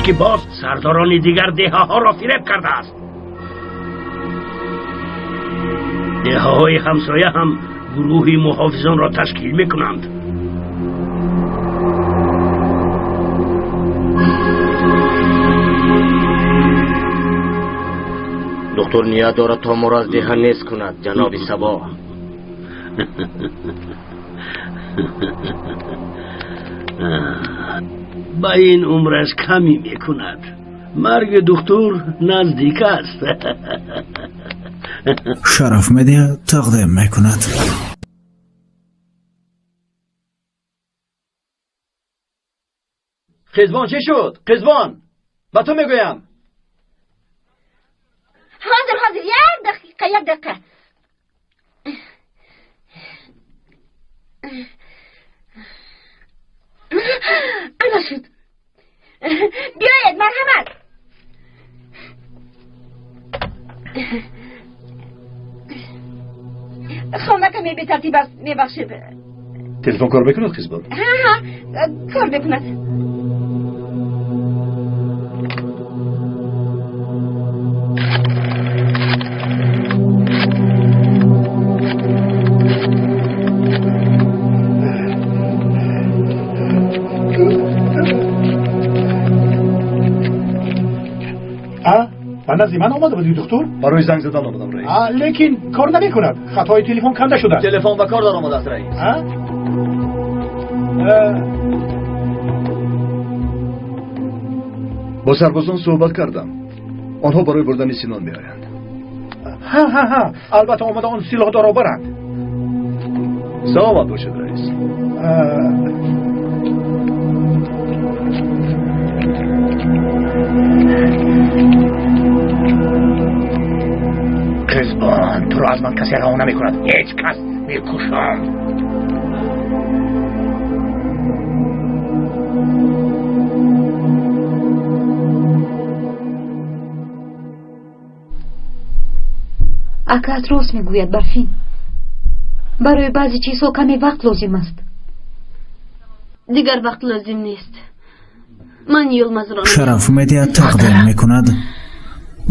Шуд ки боз сардорони дигар деҳаҳоро фиреб кардааст. Деҳаҳои ҳамсоя ҳам гурӯҳи муҳофизонро ташкил мекунанд. Духтур ният дорад то моро аз деҳа нест кунад, ҷаноби Сабо. Ба ин умраш камӣ мекунад. Марги духтур наздик аст. Шараф Медиа тақдим мекунад. Қизбон чӣ шуд? Қизбон, ба ту мегӯям. Ҳозир, ҳозир, як дақиқа, як дақиқа. Ана шуд. Биёед, марҳамат. Хона каме бетартиб аст, мебахшед. Телефон кор мекунад, Қизбон? Ҳа, ҳа, кор мекунад. Ба назди ман омада будӣ, духтур? Барои занг задан омадам, раис. Лекин кор намекунад. Хатои телефон канда шудааст. Телефон ба кор даромадааст, раис. Бо сарбозон суҳбат кардам. Онҳо барои бурдани Синон меоянд. Ҳа, ҳа, ҳа, албатта омада он силоҳдорро баранд. Саломат бошед, раис. Қизбон, туро аз ман касе раҳо намекунад. Ҳеҷ кас. Мекушам. Акаат рост мегӯяд, Барфин. Барои баъзе чизҳо каме вақт лозим аст. Дигар вақт лозим нест. Ман Йилмазро Шараф Медиа тақдим мекунад.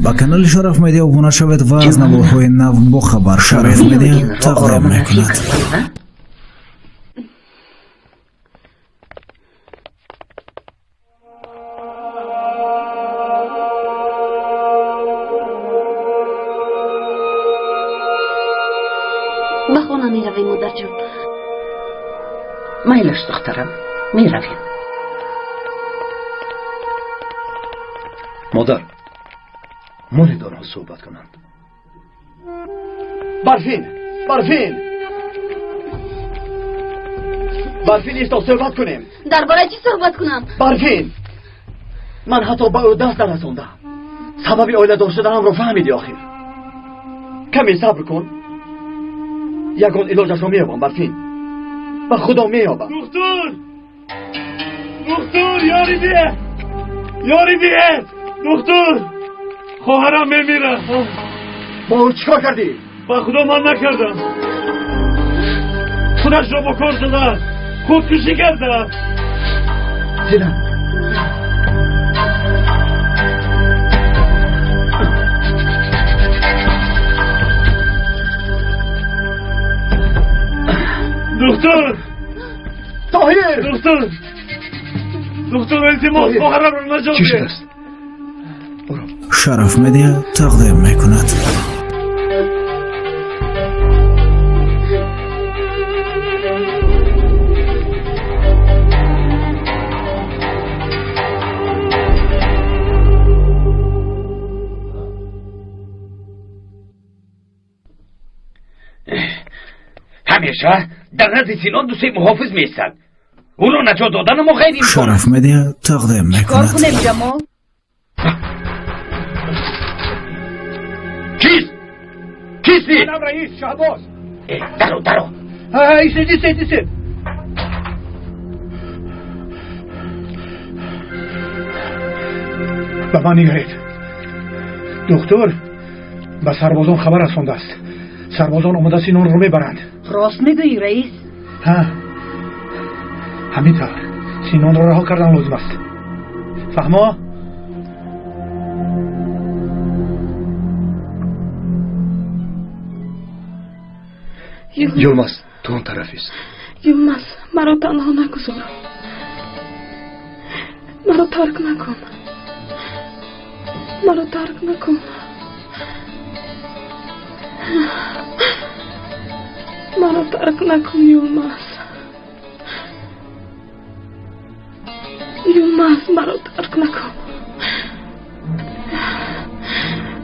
Ба канали Шараф Медиа обуна шавед ва аз наворҳои нав бохабар. Шараф Медиа тақдим мекунад. Ба хона меравем, модарҷон. Майлаш, духтарам, меравем. Модар, монед онҳо суҳбат кунанд. Барфин, Барфин, Барфин, исто, суҳбат кунем. Дар бораи чӣ суҳбат кунам? Барфин, ман ҳатто ба ӯ даст нарасондам. Сабаби оиладор шуданамро фаҳмидӣ охир. Каме сабр кун, ягон илоҷашро меёбам, Барфин. Ба Худо меёбам. Духтур, духтур, ёрӣ диҳед, ёрӣ диҳед, духтур, хоҳарам мемирад. Бо ӯ чӣ кор кардӣ? Ба Худо ман накардам. Худашро бо кор задааст, худкушӣ кардааст. Дидам. Духтур! Тоҳир! Духтур! Духтур, илтимос, хоҳарамро наҷот Чӣ деҳ. шудааст? Шараф Медиа тақдим мекунад. Ҳамеша дар назди Синон ду се муҳофиз меистад. Ӯро наҷот додани мо ғайриимкон аст. Шараф Медиа тақдим Чӣ кор мекунад. кунем, Ҷамол? Кист? Кисти? Манам, раис, Шаҳбоз. Даро, даро. Истед, истед, истед. Ба ман нигаред. Духтур ба сарбозон хабар расондааст. Сарбозон омода Синонро мебаранд. Рост мегӯӣ, раис? Ҳа, ҳамин тавр. Синонро раҳо кардан лозим аст. Фаҳмо? Юлмаз, ту он тараф ист. Юлмаз, маро танҳо нагузор. Маро тарк накун. Маро тарк накун. Маро тарк накун, Юлмаз. Юлмаз, маро тарк накун.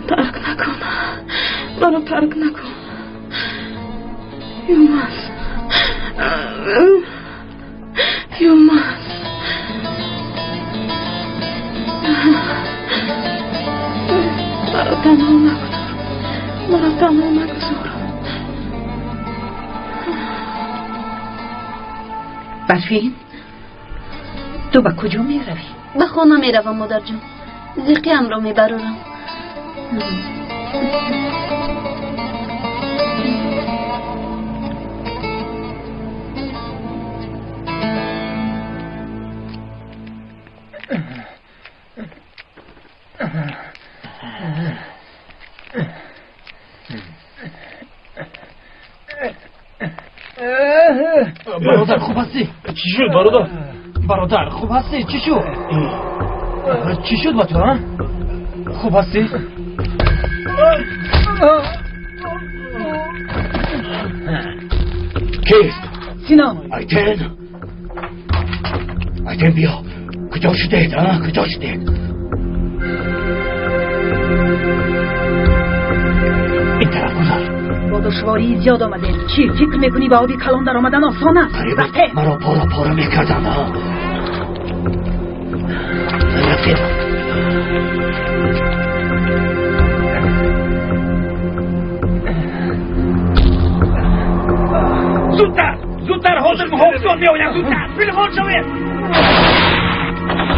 Тарк накун. Маро тарк накун. Юлмаз. Юлмаз. Маро танҳо нагузор. Маро танҳо нагузор. Барфин, ту ба куҷо меравӣ? Ба хона меравам, модарҷон. Зиқиамро мебарорам. Бародар, хуб ҳастӣ? Чӣ шуд, бародар? Бародар, хуб ҳастӣ? Чӣ шуд? Чӣ шуд ба ту, а? Хуб ҳастӣ? Кист? Синон. Айтен? Айтен, биё. Куҷо шудед, а? Куҷо шудед? Ин тараф гузар. Бо душвории зиёд омадем. Чӣ фикр мекунӣ, ба оби калон даромадан осон аст? Рафтем. Маро пора пора мекарданд. Рафтем. Зудтар, зудтар, ҳозир муҳофизон меоянд. Зудтар, пинҳон шавед.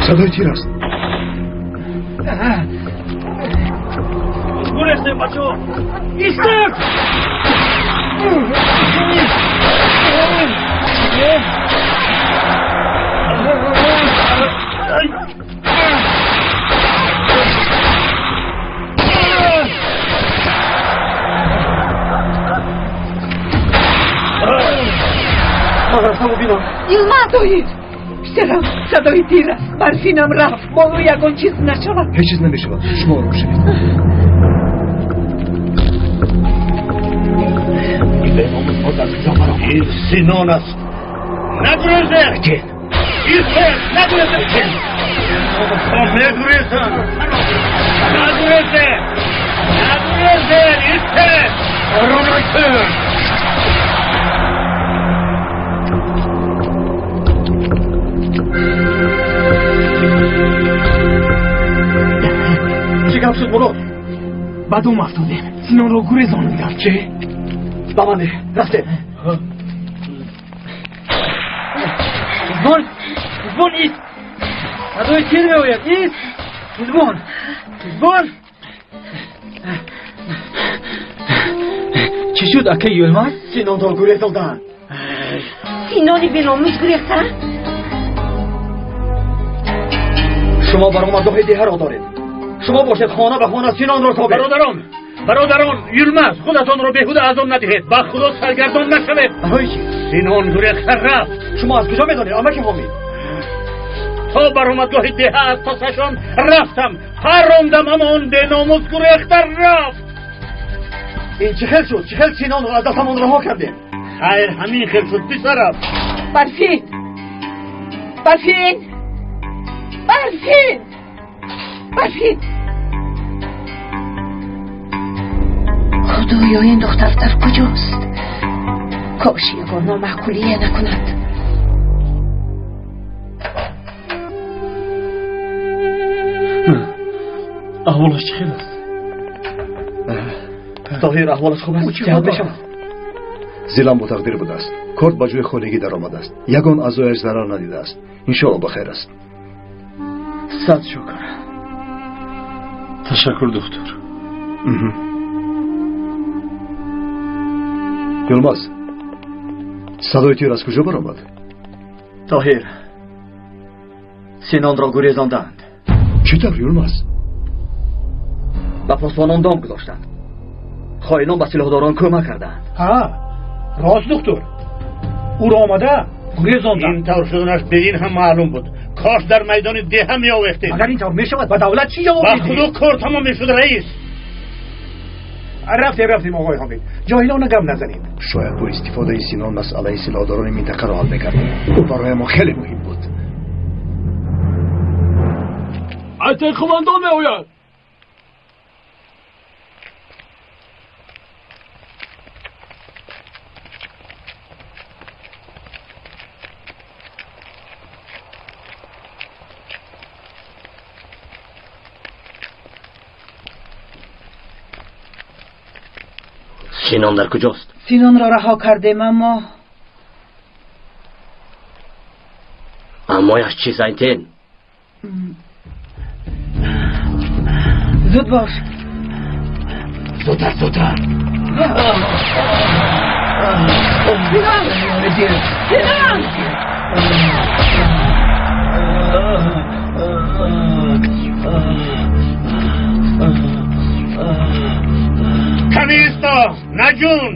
Садои тир аст. Гурехтем, бачаҳо. Истед! Ман рафтаму бинам. Юлмаз! Тоҳир, писарам, садои тир аст. Барфинам рафт. Бо ӯ ягон чиз нашавад. Ҳеҷ чиз намешавад. Шумо ором шавед. Ин Синон аст. Нагурезед! Истед! Нагурезед! Мегурезанд! Нагурезед! Нагурезед! Истед! Ором шавед! Чӣ гап шуд, Мурод? Ба дом афтодем. Синонро гурезониданд. Чӣ? Ба ман деҳ. Рафтем. Ҳизбон, Ҳизбон, ист! Садои тир меояд. Ист! Ҳизбон, Ҳизбон! Чӣ шуд, акаи Юлмаз? Синонро гурезонданд. Синони беномус гурехта? Шумо баромадгоҳи деҳаро доред. Шумо бошед хона ба хона Синонро кобед. Бародарон, бародарон, Юлмаз, худатонро беҳуда азоб надиҳед. Ба Худо саргардон нашавед. Барои чӣ? Синон гурехта рафт. Шумо аз куҷо медонед, амаки ҳомид? То баромадгоҳи деҳа аз пасашон рафтам, парондам, аммо он беномус гурехта рафт. Ин чӣ хел шуд? Чӣ хел Синонро аз дастамон раҳо кардем? Хайр, ҳамин хел шуд, писарам. Барфин! Барфин! Барфин! Барфин! Худоё, ин духтар дар куҷост? Кош ягон номаъқулие накунад. Аҳволаш чӣ хел аст? Тоҳир, аҳволаш хуб аст? Сиҳат мешавад? Зилам бо тақдир будааст. Корд ба ҷои холигӣ даромадааст. Ягон аъзояш зарар надидааст. Иншоалло ба хайр аст. Сад шукр. Ташаккур, духтур. Юлмаз, садои тир аз куҷо баромад? Тоҳир, Синонро гурезонданд. Чӣ тавр, Юлмаз? Ба посбонон дом гузоштанд. Хоинон ба силоҳдорон кӯмак карданд. Ҳа, Рост духтур, ӯро омада гурезондам. Ин тавр шуданаш ба ин ҳам маълум буд. Кош дар майдони деҳа меовехтед. Агар ин тавр мешавад, ба давлат чӣ ҷавоб Ба медиҳед? худо кор тамом мешуд, раис. Рафтем, рафтем, оғои Ҳомид, ҷоҳилона гап назанед. Шояд бо истифодаи Синон масъалаи силоҳдорони минтақаро ҳал мекардем. Ӯ барои мо хеле муҳим буд. Айтен қумондон меояд. Синон дар куҷост? Синонро раҳо кардем, аммо Аммояш чист, Айтен? Зуд бош. Зудтар, зудтар. Синон! Синон! Камисто, наҷун.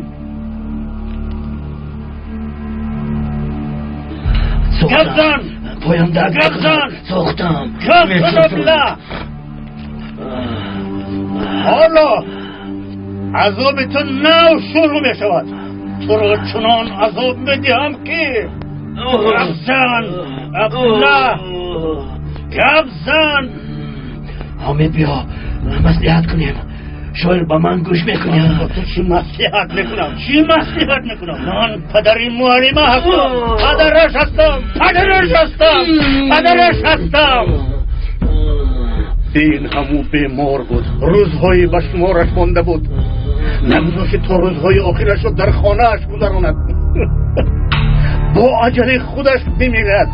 Гап зан. Поям дард. Гап зан. Сӯхтам. Гап зан, абла. Ҳоло азоби ту нав шурӯъ мешавад. Туро чунон азоб медиҳам, ки гап зан, абла, гап зан. Ҳомид, биё маслиҳат кунем. Шояд ба ман гӯш мекунӣ. Ба ту чӣ маслиҳат мекунам? Чӣ маслиҳат мекунам? Ман падари муаллима ҳастам. Падараш ҳастам, падараш ҳастам, падараш ҳастам. Ин ҳамун бемор буд. Рӯзҳои ба шумораш монда буд. Нагузошт то рӯзҳои охирашро дар хонааш гузаронад. Бо аҷали худаш бимирад.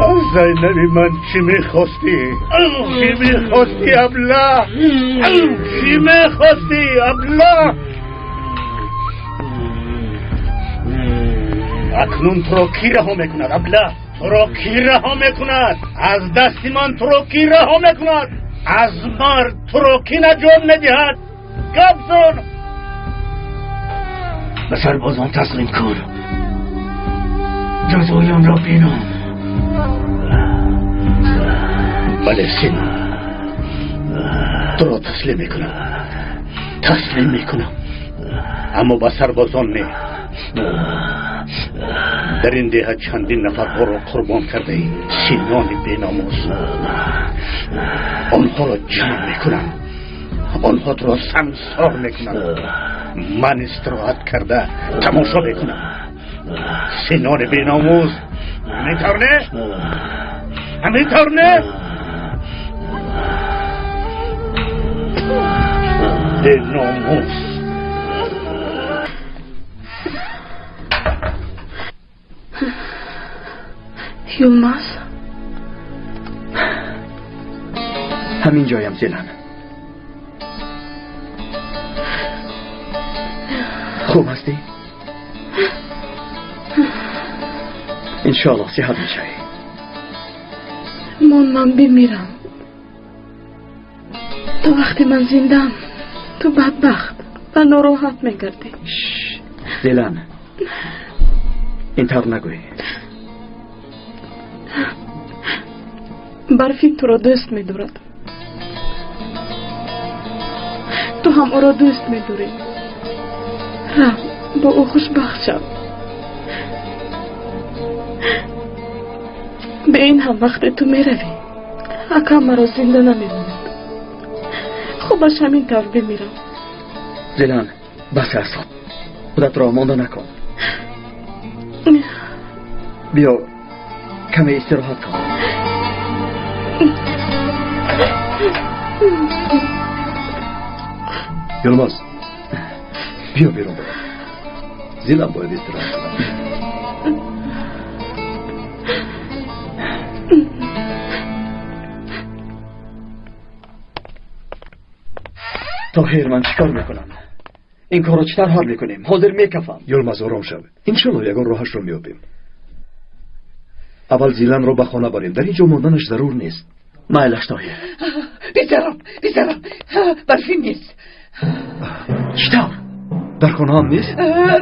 Аз Зайнаби ман чӣ мехостӣ? Чӣ мехостӣ, абла? Чӣ мехостӣ, абла? Акнун туро кӣ раҳо мекунад, абла? Туро кӣ раҳо мекунад? Аз дасти ман туро кӣ раҳо мекунад? Аз марг туро кӣ наҷот медиҳад? Гап зан. Ба сарбозон таслим кун. Ҷазоямро бинам. Бале, Синон, туро таслим мекунам, таслим мекунам, аммо ба сарбозон не. Дар ин деҳа чандин нафарҳоро қурбон кардаӣ, Синони беномус. Онҳоро ҷамъ мекунам, онҳо туро сангсор мекунанд. Ман истироҳат карда тамошо мекунам. Синони беномус, ҳамин тавр не? Ҳамин тавр не? Беномус. Юлмаз. Ҳамин ҷоям, Зилан. Хуб ҳастӣ? Иншоаллоҳ сиҳат мешавӣ. Мон ман бимирам. То вақте ман зиндаам, ту бадбахт ва нороҳат мегардӣ. Зилан, ин тавр нагӯй. Барфин туро дӯст медорад. Ту ҳам ӯро дӯст медорӣ. Рав, бо ӯ хушбахт шав. Ба ин ҳам вақте ту меравӣ, акам маро зинда намемонад. Хубаш ҳамин тавр бимирам. Зилан, бас аст. Худатро монда накун. Биё каме истироҳат кун. Юлмаз, биё берун барем. Зилан бояд истироҳат кунад. Тоҳир, ман чӣ кор мекунам? Ин корро чӣ тавр ҳал мекунем? Ҳозир мекафам. Юлмаз, ором шав. Иншоллоҳ ягон роҳашро меёбем. Аввал Зиланро ба хона барем. Дар ин ҷо монданаш зарур нест. Майлаш, Тоҳир. Писарам, писарам, Барфин нест. Чӣ тавр? Дар хонаам нест?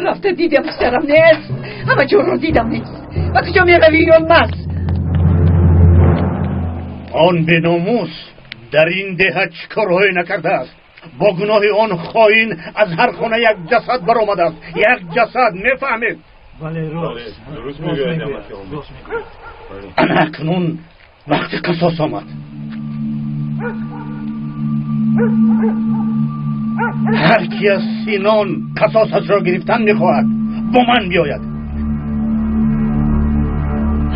Рафта дидам, писарам нест. Ҳама ҷоро дидам, нест. Ба куҷо меравӣ, Йилмаз? Он беномус дар ин деҳа чӣ корҳое накардааст? Бо гуноҳи он хоин аз ҳар хона як ҷасад баромадааст. Як ҷасад, мефаҳмед? Бале, рост. Дуруст мегӯяд. Ана акнун вақти қасос омад. Ҳар ки аз Синон қасосашро гирифтан мехоҳад, бо ман биёяд.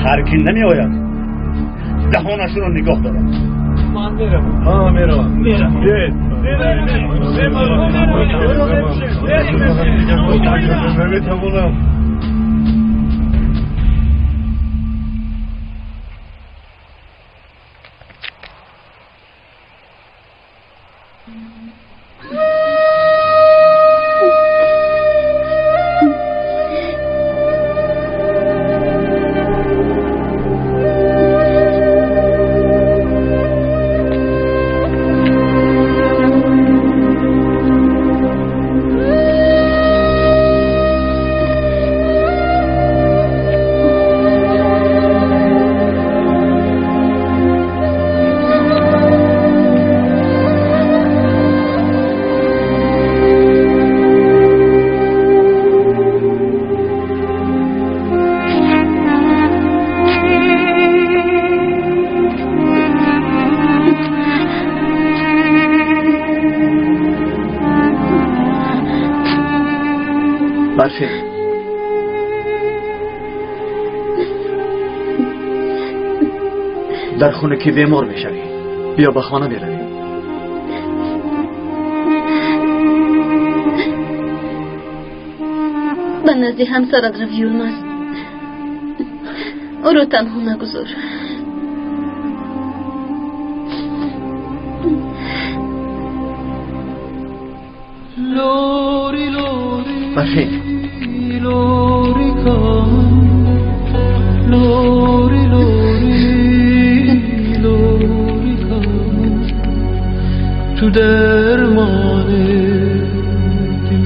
Ҳар ки намеояд, даҳонашро нигоҳ дорад. Ман меравам. Ман меравам. Меравам. Наметавонам. Барфин, дар хона ки бемор мешавӣ, биё ба хона меравем. Ба назди ҳамсарат рав, Йилмаз. Ӯро танҳо нагузор. Барфин, تو درمان دل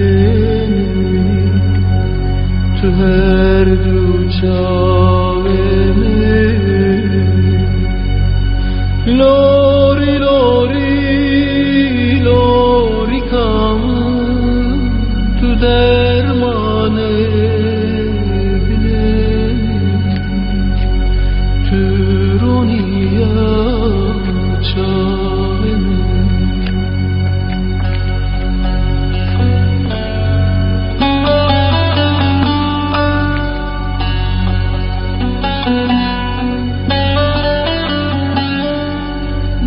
تو هر دو چاوه لوری لوری لوری کام تو درمان دل تو رونیا چاوه.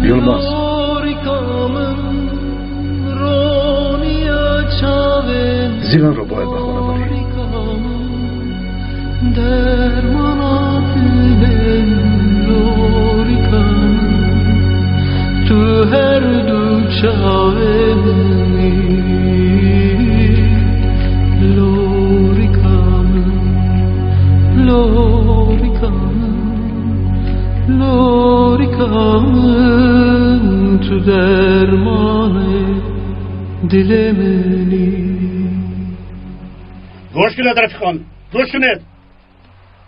Йилмаз, Зиланро бояд ба хона барӣ. تو درمان دل منی. گوش کنید رفیقان، گوش کنید.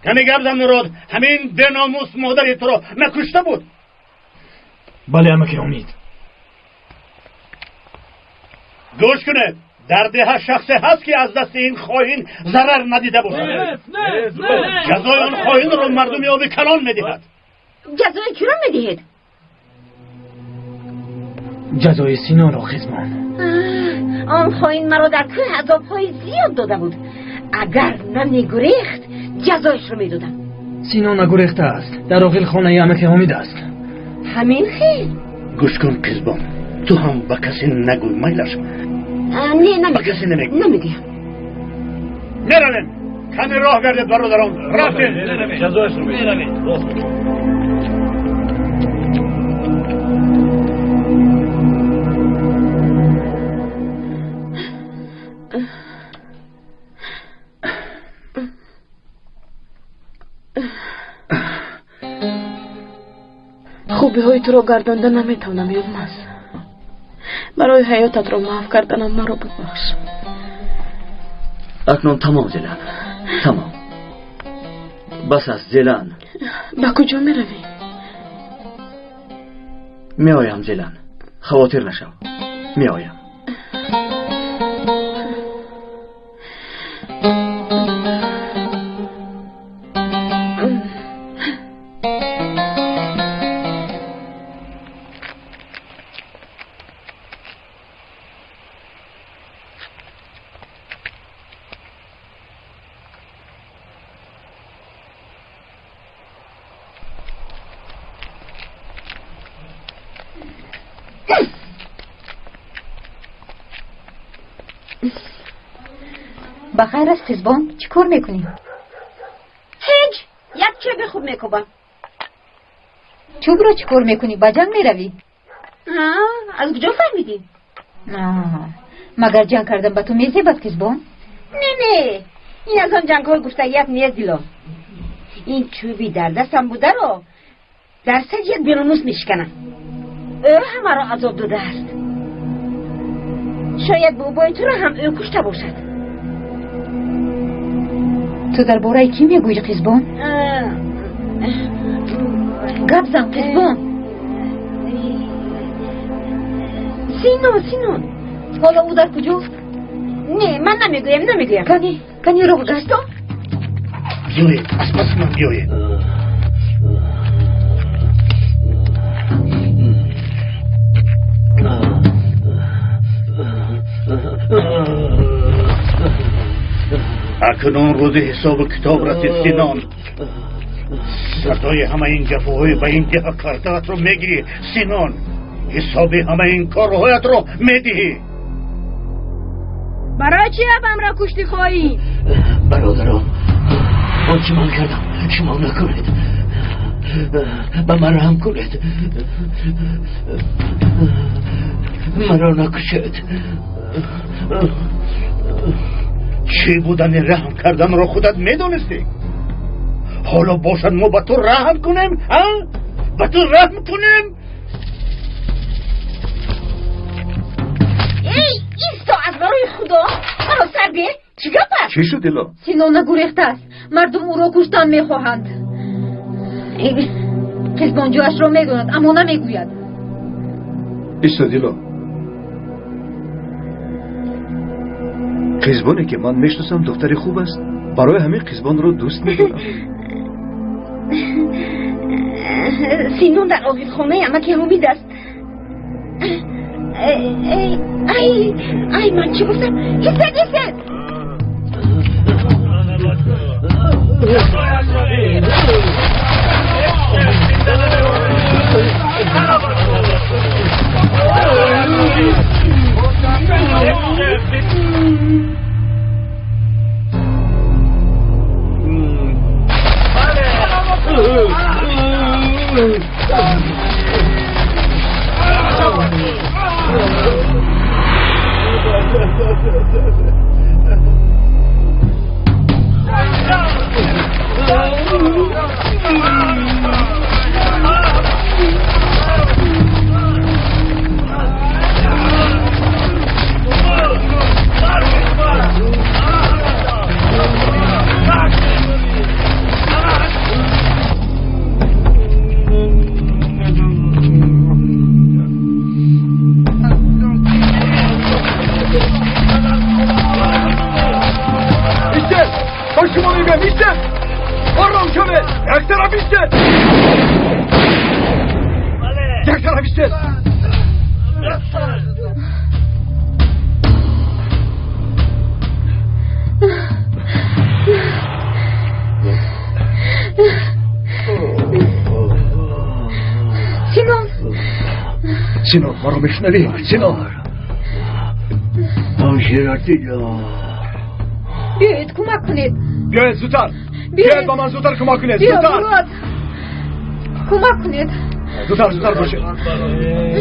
کمی گپ زن مراد، همین بناموس مادری تو را نکشته بود. بله امک امید. گوش کنید، در ده شخص هست که از دست این خائن ضرر ندیده باشد. جزای آن خائن را مردم آب کلان میدهد. جزای کی را میدهید؟ جزای سینا را خزمان. آن خائن مرا در کوه عذابهای زیاد داده بود. اگر نمیگریخت جزایش رو میدادم. سینا نگریخته است، در آقیل خانه امک حمید است. همین خیل. گوش کن کزبان، تو هم به کسی نگوی میلش. نه به کسی نمیگوی. نمیگویم. میرویم. کمی راه گردید برادران. رفتیم. جزایش رو میدیم. راست میگم. Хубиҳои туро гардонда наметавонам, Йилмаз. Барои ҳаётатро маҳв карданам маро бубахш. Акнун тамом, Зелан, тамом. Бас аст, Зелан. Ба куҷо меравӣ? Меоям, Зелан, хавотир нашав, меоям. Ба хайр аст, Қизбон, чӣ кор мекунӣ? Ҳеҷ, як чӯби хуб мекӯбам. Чӯбро чӣ кор мекунӣ? Ба ҷанг меравӣ? Аз куҷо фаҳмидӣ? Магар ҷанг кардан ба ту мезебад, Қизбон? Не, не, ин аз он ҷангҳои гуфтагият нест, Дило. Ин чӯби дар дастам бударо дар сари як беномус мешиканам. Ӯ ҳамаро азоб додааст. Шояд бобои туро ҳам ӯ кушта бошад. Ту дар бораи кӣ мегӯӣ, Қизбон? Гап зан, Қизбон. Синон, Синон. Ҳоло ӯ дар куҷост? Не, ман намегӯям, намегӯям. Кани, кани роҳ гашто? Биёед, аз паси ман биёед. Акнун рӯзи ҳисобу китоб расид, Синон. Садои ҳамаи ин ҷафоҳои ба ин деҳа кардаатро мегирӣ, Синон. Ҳисоби ҳамаи ин корҳоятро медиҳӣ. Барои чӣ абамро кушти хоҳӣ? Бародарон, он чӣ ман кардам шумо накунед. Ба ман раҳм кунед, маро накушед. Чӣ будани раҳм карданро худат медонистӣ? Ҳоло бошад мо ба ту раҳм кунем, а? Ба ту раҳм кунем? Эй, исто, аз барои Худо маро сар бе. Чӣ гап аст? Чӣ шуд, Дило? Синон нагурехтааст. Мардум ӯро куштан мехоҳанд. Қизбон ҷояшро медонад, аммо намегӯяд. Исто, Дило. Қизбоне ки ман мешиносам духтари хуб аст. Барои ҳамин Қизбонро дӯст медорам. Синон дар оғилхонаи амаки Ҳомид аст. Ай, ай, ман чӣ гуфтам? Истед, истед! Синон, маро мешунавӣ? Синон! Биёед, кӯмак кунед. Биёед зудтар. Биёед ба ман зудтар кӯмак кунед. Зудтар. Кӯмак кунед. Зудтар, зудтар бошед.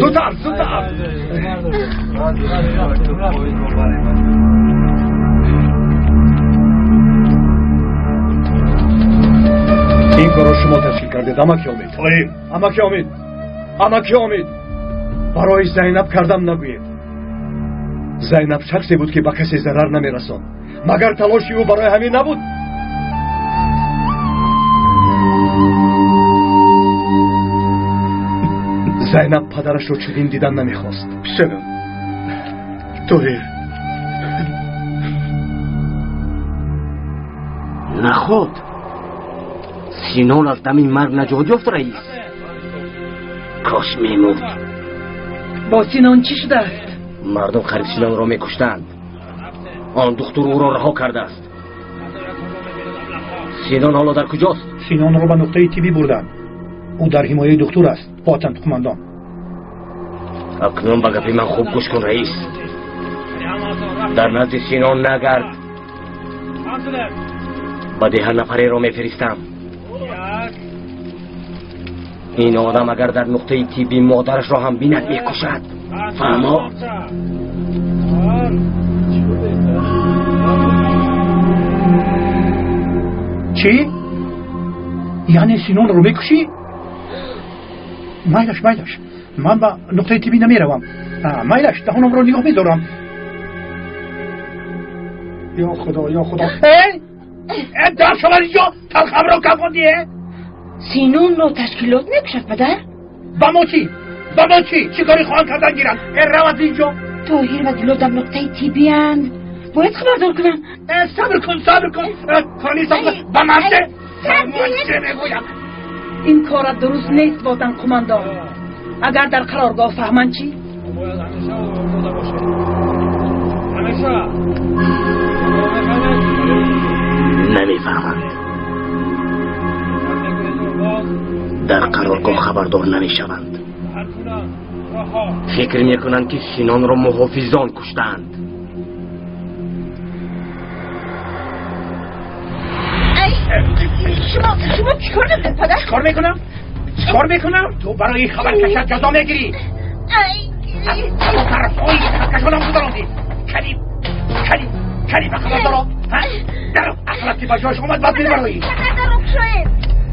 Зудтар, зудтар. Ин корро шумо ташкил кардед, амаки Омид. Амаки Омид. Амаки Омид. Барои Зайнаб кардам нагӯед. Зайнаб шахсе буд, ки ба касе зарар намерасонд. Магар талоши ӯ барои ҳамин набуд? Зайнаб падарашро чунин дидан намехост. Писарам, Тоҳир. Наход Синон аз дами марг наҷот ёфт, раис. Кош мемурд. Бо Синон чӣ шудааст? Мардум қариб Синонро мекуштанд. Он духтур ӯро раҳо кардааст. Синон ҳоло дар куҷост? Синонро ба нуқтаи тиббӣ бурданд. Ӯ дар ҳимояи духтур аст, Ватан қумандон. Акнун ба гапи ман хуб гӯш кун, раис. Дар назди Синон нагард. Ба деҳа нафареро мефиристам. Ин одам агар дар нуқтаи тиббӣ модарашро ҳам бинад, мекушад. Фаҳмо? Чӣ? Яъне Синонро мекушӣ? Майлаш, майлаш, ман ба нуқтаи тиббӣ намеравам. Майлаш, даҳонамро нигоҳ медорам. Ё Худо, ё Худо. Э, дар шавад инҷо, талхамро кафондӣ. Синонро ташкилот мекушад, падар? Ба мо чӣ? Ба мо чӣ? Чӣ кори хоҳанд кардан гиранд? Э, равад инҷо. Тоҳир ва Дило дар нуқтаи тиббиянд. Бояд хабардор кунам. Сабр кун, сабр кун. Кони сабр. Ба ман чӣ? Ман чӣ мегӯям? Ин корат дуруст нест, Ватан қумандон. Агар дар қароргоҳ фаҳманд чӣ? Намефаҳманд. Дар қароргоҳ хабардор намешаванд. Фикр мекунанд, ки Синонро муҳофизон куштаанд. Шумо чӣ кор мекунед, падар? Чӣ кор мекунам? Чӣ кор мекунам? Ту барои хабаркашат ҷазо мегирӣ. Аз тарафҳои хабаркашонам гузарондӣ. Калим, калим, калим ба хабар даро. Даро, ақлат ки ба ҷояш омад, баъд мебароӣ. Даро кушоед.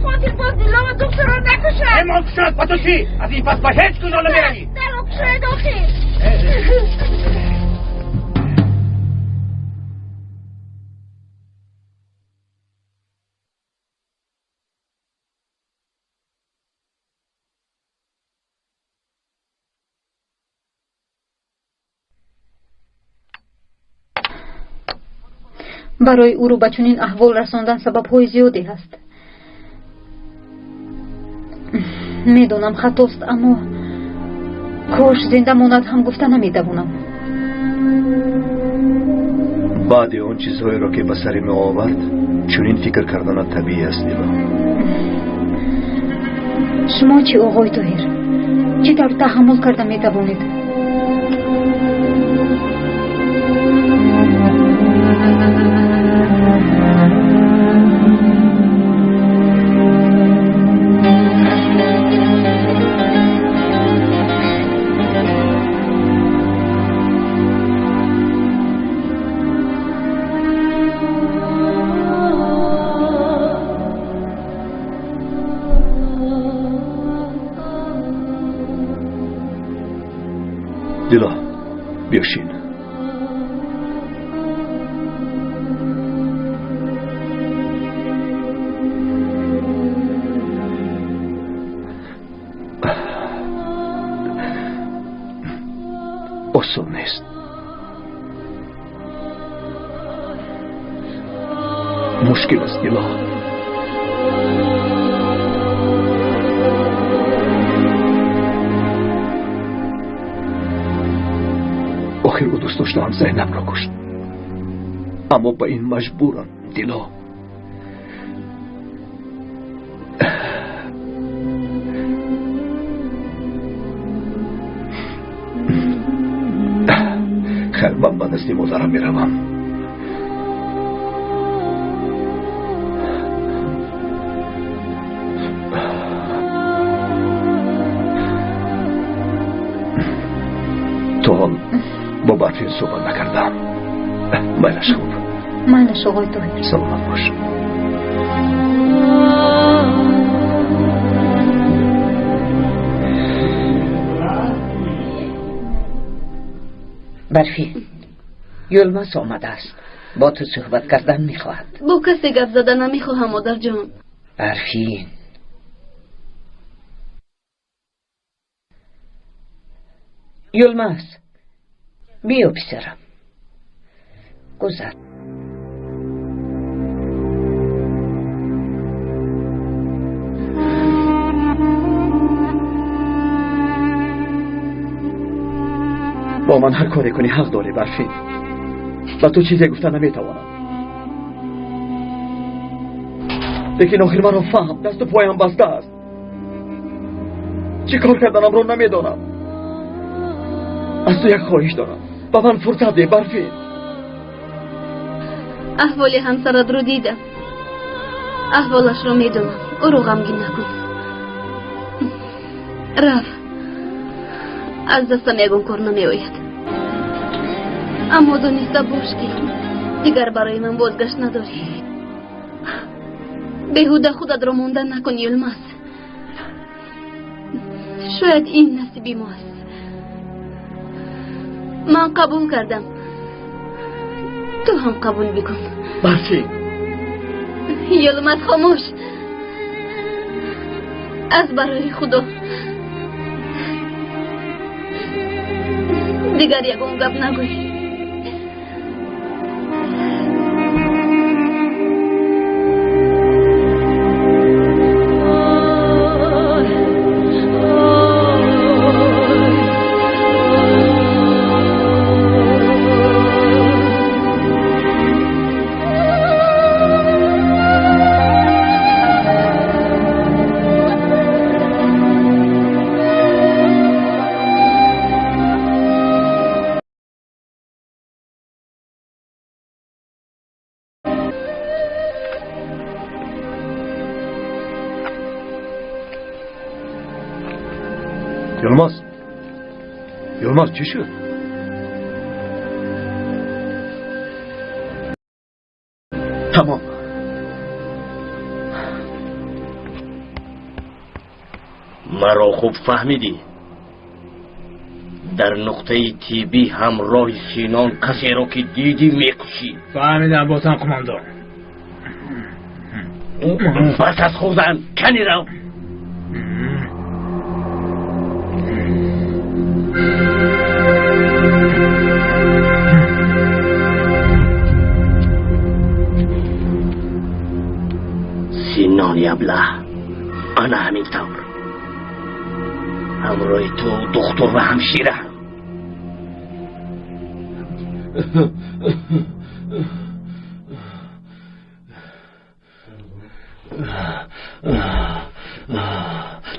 Хотир боз Дило ва духтурро накушад. Эмон кушад, ба ту чӣ? Аз ин пас ба ҳеҷ куҷо намеравӣ. Даро кушоед, охир. Барои ӯро ба чунин аҳвол расондан сабабҳои зиёде ҳаст. Медонам хатост, аммо кош зинда монад ҳам гуфта наметавонам. Баъди он чизҳоеро, ки ба сари мо овард, чунин фикр карданат табиӣ аст, Дило. Шумо чӣ, оғои Тоҳир? Чӣ тавр таҳаммул карда метавонед? Дило, биёшин. Осон нест. Мушкил аст, Дило. Охир ӯ дӯст доштаам Зайнабро кушт. Аммо ба ин маҷбурам, Дило. Хайр, ман ба назди модарам меравам. То ҳол бо Барфин суҳбат накардаам. Майлаш хуб. Майлаш, оғои Тоҳир. Саломат бош. Барфи, Юлмас омадааст, бо ту суҳбат кардан мехоҳад. Бо касе гап зада намехоҳам, модарҷон. Барфин, Юлмас, биё писарам, гузар. Бо ман ҳар коре кунӣ ҳақ дорӣ, Барфин. Ба ту чизе гуфта наметавонам, лекин охир маро фаҳм, дасту поям баста аст. Чӣ кор карданамро намедонам. Аз ту як хоҳиш дорам, ба ман фурсат деҳ, Барфин. Аҳволи ҳамсаратро дидам, аҳволашро медонам. Ӯро ғамгин накун. Рав, аз дастам ягон кор намеояд. Аммо дониста бош, ки дигар барои ман бозгашт надорӣ. Беҳуда худатро монда накун, Юлмас. Шояд ин насиби мо аст. Ман қабул кардам, ту ҳам қабул бикун. Барфин. Юлмас, хомӯш. Аз барои Худо дигар ягон гап нагӯй. Юлмас, Юлмас, чӣ шуд? Тамом. Маро хуб фаҳмидӣ? Дар нуқтаи тиббӣ ҳамроҳи Синон касеро ки дидӣ, мекушӣ. Фаҳмидам, ботан қумондон. Пас аз хӯрдан кани рав. Синони аблаҳ, ана ҳамин тавр ҳамроҳи ту духтур ва ҳамшира.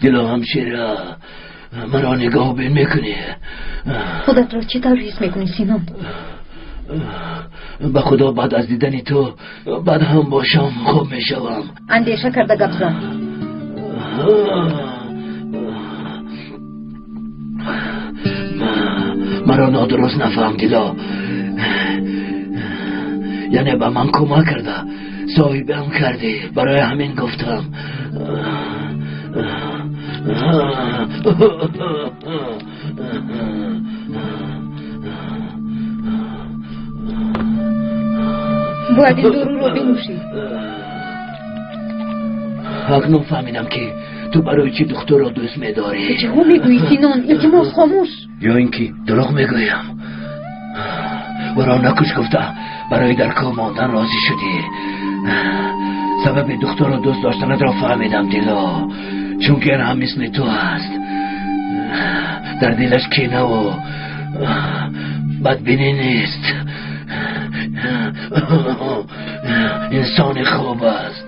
Дило, ҳамшира, маро нигоҳбин мекунӣ? Худатро чӣ тавр ҳис мекунӣ, Синон? Ба Худо, баъд аз дидани ту баъд ҳам бошам хуб мешавам. Андеша карда гап зан. Маро нодуруст нафаҳм, Дило. Яъне ба ман кӯмак карда, соҳибам кардӣ, барои ҳамин гуфтам. Бояд ин доруро бинӯшӣ. Акнун фаҳмидам, ки ту барои чӣ духтурро дӯст медорӣ. Чиҳо мегӯӣ, Синон? Илтимос, хомӯш. Ё ин ки дурӯғ мегӯям? Ӯро накуш гуфта, барои дар кӯҳ мондан розӣ шудӣ. Сабаби духтурро дӯст доштанатро фаҳмидам, Дило, чунки ин ҳам мисли ту аст, дар дилаш кинаву бадбинӣ нест, инсони хуб аст.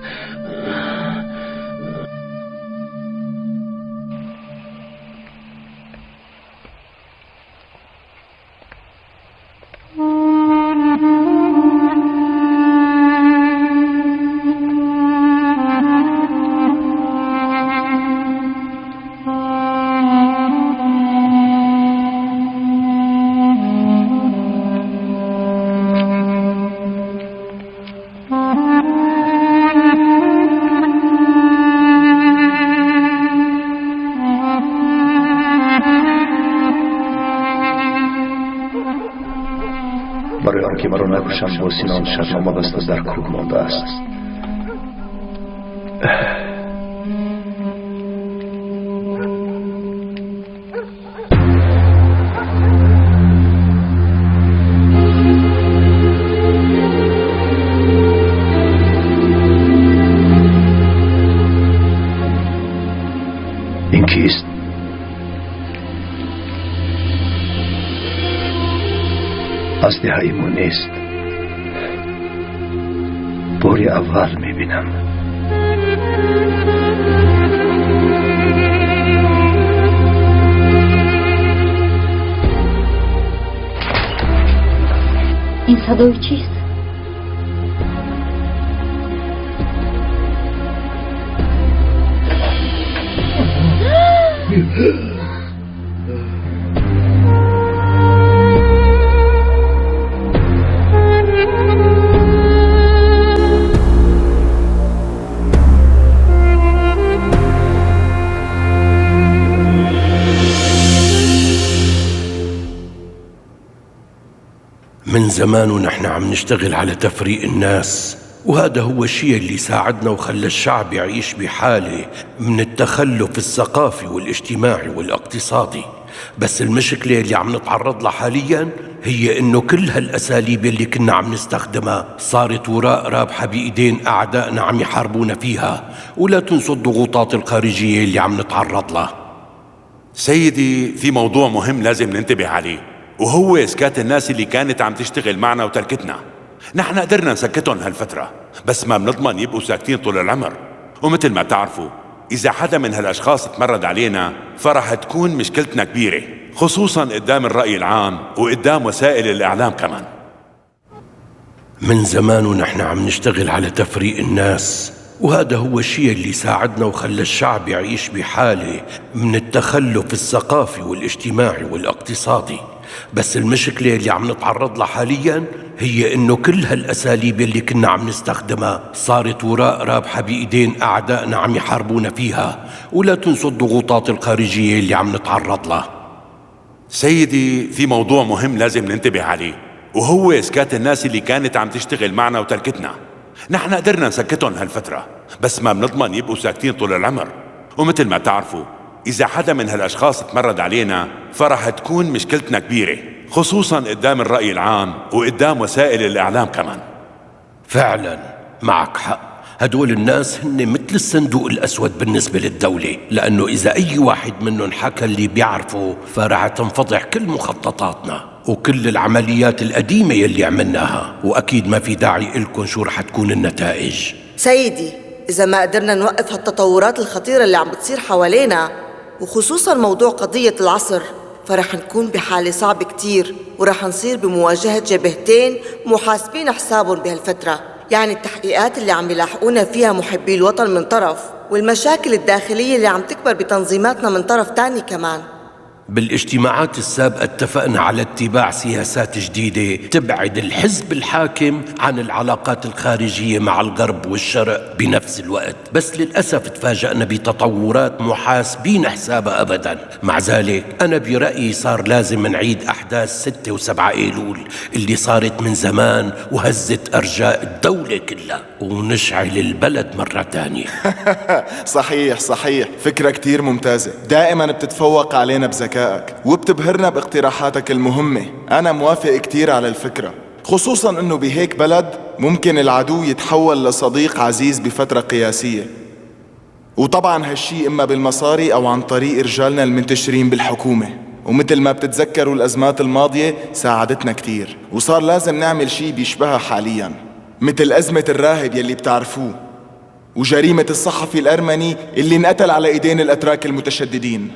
ки маро накушанд, бо Синон шартнома баста дар кӯҳ мондааст. Ин кист? Аз деҳаи мо нест. Бори аввал мебинам. Ин садои чист? من زمان ونحن عم نشتغل على تفريق الناس، وهذا هو الشيء اللي ساعدنا وخلى الشعب يعيش بحالة من التخلف الثقافي والاجتماعي والاقتصادي. بس المشكلة اللي عم نتعرض لها حاليا هي انه كل هالاساليب اللي كنا عم نستخدمها صارت وراء رابحة بايدين اعدائنا عم يحاربونا فيها، ولا تنسوا الضغوطات الخارجية اللي عم نتعرض لها. سيدي، في موضوع مهم لازم ننتبه عليه، وهو إسكات الناس اللي كانت عم تشتغل معنا وتركتنا. نحن قدرنا نسكتهم هالفترة، بس ما بنضمن يبقوا ساكتين طول العمر. ومثل ما بتعرفوا، إذا حدا من هالأشخاص تمرد علينا فرح تكون مشكلتنا كبيرة، خصوصاً قدام الرأي العام وقدام وسائل الإعلام كمان. من زمان ونحن عم نشتغل على تفريق الناس، وهذا هو الشيء اللي ساعدنا وخلى الشعب يعيش بحالة من التخلف الثقافي والاجتماعي والاقتصادي. بس المشكلة اللي عم نتعرض لها حاليا هي انه كل هالاساليب اللي كنا عم نستخدمها صارت وراء رابحة بايدين اعدائنا عم يحاربونا فيها، ولا تنسوا الضغوطات الخارجية اللي عم نتعرض لها. سيدي، في موضوع مهم لازم ننتبه عليه، وهو إسكات الناس اللي كانت عم تشتغل معنا وتركتنا. نحن قدرنا نسكتهم هالفترة، بس ما بنضمن يبقوا ساكتين طول العمر. ومثل ما بتعرفوا، إذا حدا من هالأشخاص تمرد علينا فرح تكون مشكلتنا كبيرة، خصوصاً قدام الرأي العام وقدام وسائل الإعلام كمان. فعلاً معك حق، هدول الناس هن مثل الصندوق الأسود بالنسبة للدولة، لأنه إذا أي واحد منهم حكى اللي بيعرفه فرح تنفضح كل مخططاتنا وكل العمليات القديمة يلي عملناها، وأكيد ما في داعي إلكم شو رح تكون النتائج. سيدي، إذا ما قدرنا نوقف هالتطورات الخطيرة اللي عم بتصير حوالينا، وخصوصاً موضوع قضية العصر، فرح نكون بحالة صعبة كتير، ورح نصير بمواجهة جبهتين محاسبين حسابهم بهالفترة. يعني التحقيقات اللي عم يلاحقونا فيها محبي الوطن من طرف، والمشاكل الداخلية اللي عم تكبر بتنظيماتنا من طرف تاني كمان. بالاجتماعات السابقة اتفقنا على اتباع سياسات جديدة تبعد الحزب الحاكم عن العلاقات الخارجية مع الغرب والشرق بنفس الوقت، بس للأسف تفاجأنا بتطورات محاسبين حسابها أبداً. مع ذلك أنا برأيي صار لازم نعيد أحداث 6 و7 أيلول اللي صارت من زمان وهزت أرجاء الدولة كلها، ونشعل البلد مرة تانية. صحيح صحيح، فكرة كتير ممتازة، دائما بتتفوق علينا بذكائك وبتبهرنا باقتراحاتك المهمة. أنا موافق كتير على الفكرة، خصوصاً أنه بهيك بلد ممكن العدو يتحول لصديق عزيز بفترة قياسية، وطبعاً هالشي إما بالمصاري أو عن طريق رجالنا المنتشرين بالحكومة. ومثل ما بتتذكروا الأزمات الماضية ساعدتنا كتير، وصار لازم نعمل شي بيشبهها حالياً، مثل أزمة الراهب يلي بتعرفوه، وجريمة الصحفي الأرمني اللي انقتل على إيدين الأتراك المتشددين.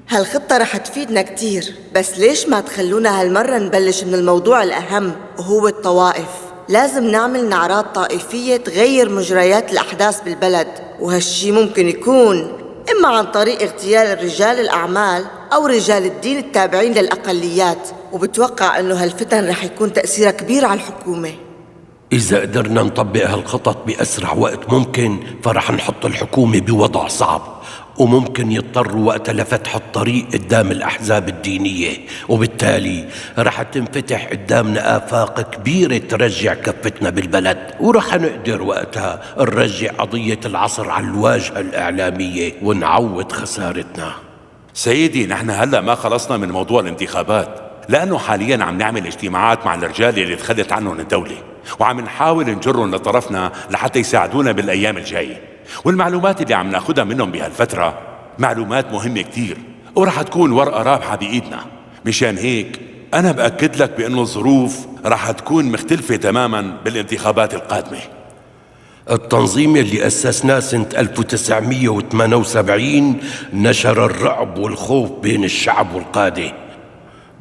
هالخطة رح تفيدنا كتير، بس ليش ما تخلونا هالمرة نبلش من الموضوع الأهم وهو الطوائف؟ لازم نعمل نعرات طائفية تغير مجريات الأحداث بالبلد، وهالشي ممكن يكون إما عن طريق اغتيال رجال الأعمال أو رجال الدين التابعين للأقليات، وبتوقع أنه هالفتن رح يكون تأثيرها كبير على الحكومة. إذا قدرنا نطبق هالخطط بأسرع وقت ممكن فرح نحط الحكومة بوضع صعب، وممكن يضطروا وقتها لفتح الطريق قدام الأحزاب الدينية، وبالتالي رح تنفتح قدامنا آفاق كبيرة ترجع كفتنا بالبلد، ورح نقدر وقتها نرجع قضية العصر على الواجهة الإعلامية ونعوض خسارتنا. سيدي، نحن هلأ ما خلصنا من موضوع الانتخابات، لأنه حالياً عم نعمل اجتماعات مع الرجال اللي تخلت عنهم الدولة، وعم نحاول نجرهم لطرفنا لحتى يساعدونا بالأيام الجاية. والمعلومات اللي عم ناخدها منهم بهالفترة معلومات مهمة كتير، ورح تكون ورقة رابحة بإيدنا. مشان هيك أنا بأكد لك بأنه الظروف رح تكون مختلفة تماماً بالانتخابات القادمة. التنظيم اللي أسسناه سنة 1978 نشر الرعب والخوف بين الشعب والقادة،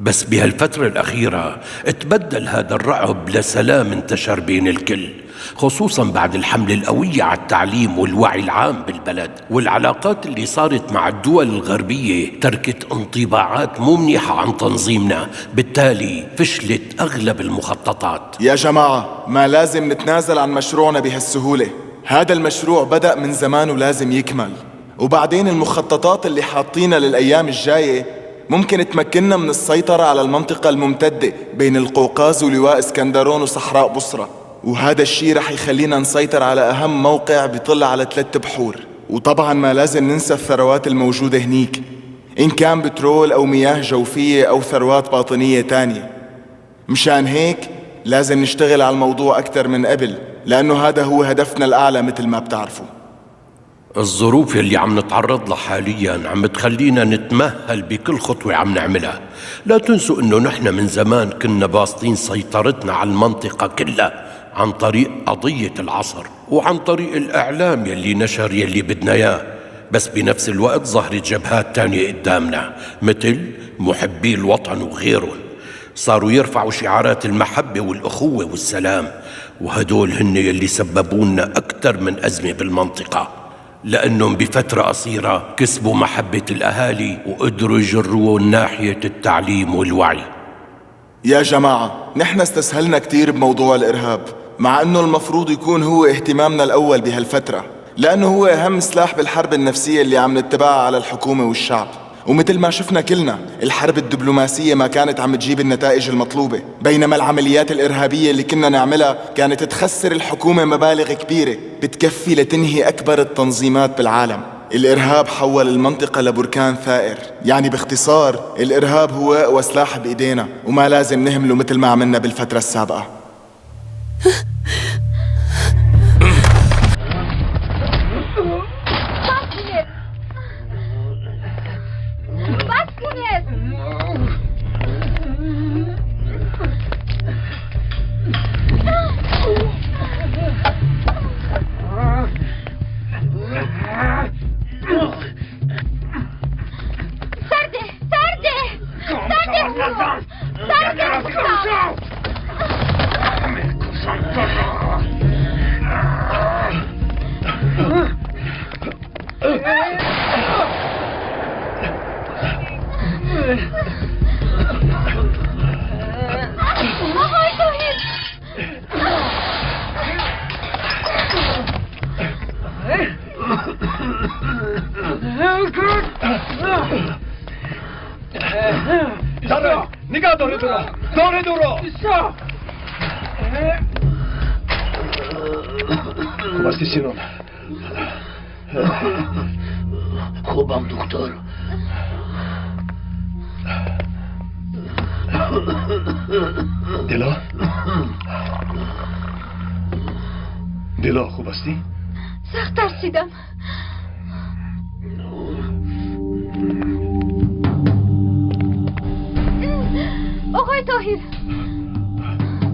بس بهالفترة الأخيرة تبدل هذا الرعب لسلام انتشر بين الكل، خصوصاً بعد الحملة القوية على التعليم والوعي العام بالبلد، والعلاقات اللي صارت مع الدول الغربية تركت انطباعات مو منيحة عن تنظيمنا، بالتالي فشلت أغلب المخططات. يا جماعة، ما لازم نتنازل عن مشروعنا بهالسهولة. هذا المشروع بدأ من زمان ولازم يكمل، وبعدين المخططات اللي حاطينها للأيام الجاية ممكن تمكننا من السيطرة على المنطقة الممتدة بين القوقاز ولواء اسكندرون وصحراء بصرة، وهذا الشيء رح يخلينا نسيطر على أهم موقع بيطل على 3 بحور. وطبعا ما لازم ننسى الثروات الموجودة هنيك، إن كان بترول أو مياه جوفية أو ثروات باطنية تانية. مشان هيك لازم نشتغل على الموضوع أكثر من قبل، لأنه هذا هو هدفنا الأعلى مثل ما بتعرفوا. الظروف اللي عم نتعرض لها حالياً عم تخلينا نتمهل بكل خطوة عم نعملها. لا تنسوا إنه نحن من زمان كنا باسطين سيطرتنا على المنطقة كلها عن طريق قضية العصر وعن طريق الإعلام يلي نشر يلي بدنا إياه، بس بنفس الوقت ظهرت جبهات تانية قدامنا مثل محبي الوطن وغيرهم، صاروا يرفعوا شعارات المحبة والأخوة والسلام، وهدول هن يلي سببونا أكثر من أزمة بالمنطقة، لأنهم بفترة قصيرة كسبوا محبة الأهالي وقدروا يجروا ناحية التعليم والوعي. يا جماعة، نحن استسهلنا كتير بموضوع الإرهاب، مع أنه المفروض يكون هو اهتمامنا الأول بهالفترة، لأنه هو أهم سلاح بالحرب النفسية اللي عم نتبعها على الحكومة والشعب. ومثل ما شفنا كلنا، الحرب الدبلوماسية ما كانت عم تجيب النتائج المطلوبة، بينما العمليات الإرهابية اللي كنا نعملها كانت تخسر الحكومة مبالغ كبيرة بتكفي لتنهي أكبر التنظيمات بالعالم. الإرهاب حول المنطقة لبركان ثائر، يعني باختصار الإرهاب هو أقوى سلاح بإيدينا، وما لازم نهمله مثل ما عملنا بالفترة السابقة. خوبم دکتر. دلا، دلا، خوب هستی؟ سخت ترسیدم. آقای طاهر،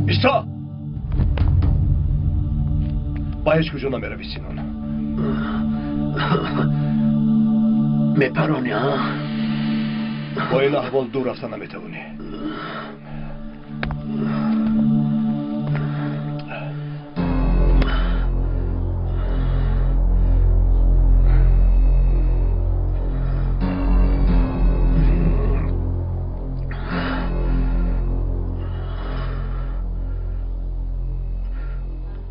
ایستا! با هیچ کجا نمیروی سینان. میپرانی ها؟ با این احوال دور رفتن نمیتوانی.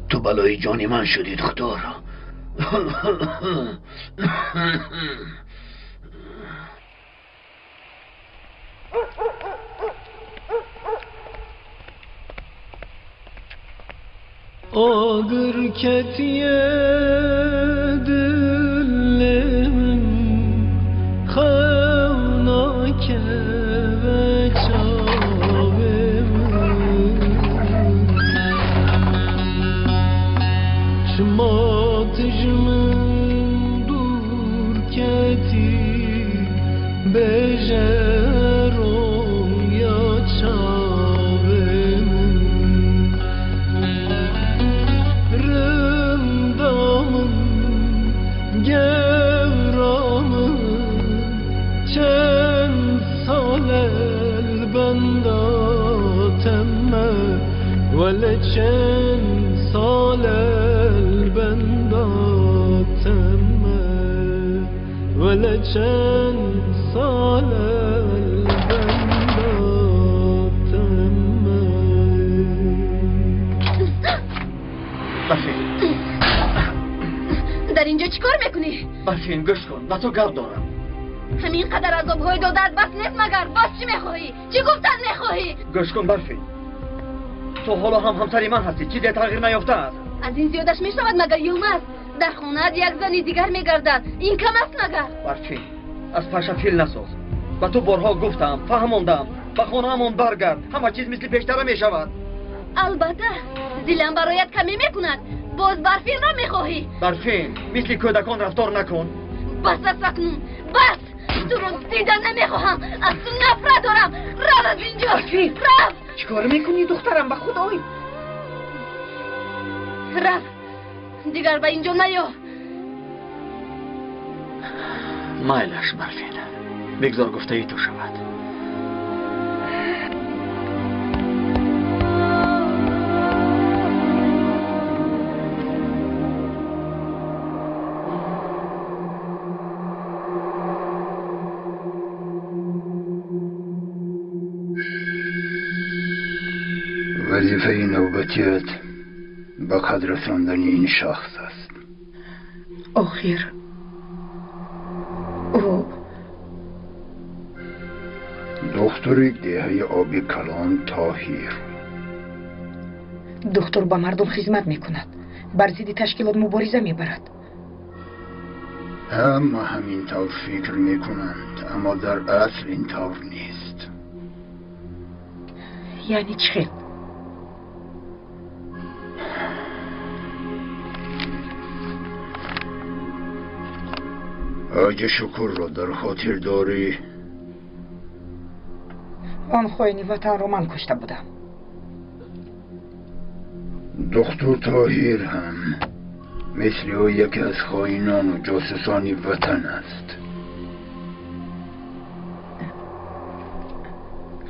تو بلای جان من شدی دکتر. Ağır ketiye dillemin xevna keve çavemin Şma tijmin dur keti bejerom ya çavemin Rındamın gevramın çen salel benda temme vele çen salel benda temme vele çen salel benda temme. Дар инҷо чӣ кор мекунӣ? Барфин, гӯш кун, ба ту гап дорам. Ҳамин қадар азобҳои додаат бас нест магар? Боз чӣ мехоҳӣ? Чӣ гуфтан мехоҳӣ? Гӯш кун, Барфин, ту ҳоло ҳам ҳамсари ман ҳастӣ, чизе тағйир наёфтааст. Аз ин зиёдаш мешавад магар, Юлмаз? Дар хонаат як зани дигар мегардад, ин кам аст магар? Барфин, аз паша фил насоз. Ба ту борҳо гуфтам, фаҳмондам, ба хонаамон баргард, ҳама чиз мисли пештара мешавад. Албатта, дилам бароят камӣ мекунад. Боз Барфинро мехоҳӣ? Барфин, мисли кӯдакон рафтор накун. Бас аст акнун, бас! Туро дида намехоҳам, аз ту нафрат дорам. Рав аз инҷо, рав! Чӣ кор мекунӣ, духтарам, ба худой? Рав, дигар ба инҷо наё. Майлаш, Барфин, бигзор гуфтаи ту шавад. وظیفه نوبتیت به قدر رساندن این شخص است. آخر او دختر دهه آبی کلان طاهیر. دختر با مردم خدمت میکند، بر ضد تشکیلات مبارزه میبرد. همه همین طور فکر میکنند، اما در اصل این طور نیست. یعنی چه؟ حاج شکر را در خاطر داری؟ آن خائن وطن را من کشته بودم. دکتر طاهر هم مثل او یکی از خائنان و جاسوسان وطن است.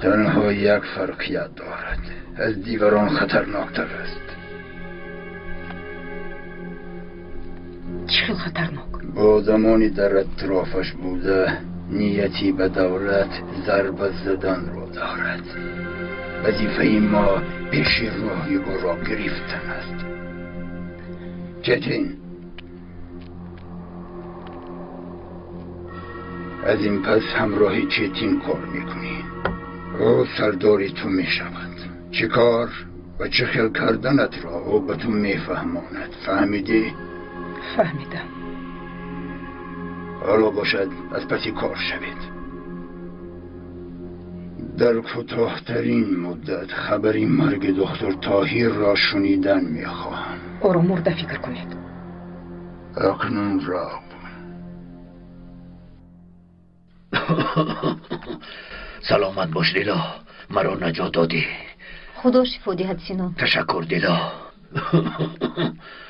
تنها یک فرقیت دارد، از دیگران خطرناکتر است. چه خطرناک؟ با زمانی در اطرافش بوده نیتی به دولت ضربه زدن را دارد. وظیفه ما پیش راه او را گرفتن است. چتین، از این پس همراه چتین کار میکنی. او سرداری تو میشود. چه کار و چه خیل کردنت را او به تو میفهماند. فهمیدی؟ فهمیدم. حالا باشد از پسی کار شوید. در کوتاه‌ترین مدت خبری مرگ دکتر طاهر را شنیدن میخواهم. او را مرده فکر کنید. اکنون را سلامت باش دیلا، مرا نجات دادی. خدا شفا диҳад Синон. تشکر دیلا.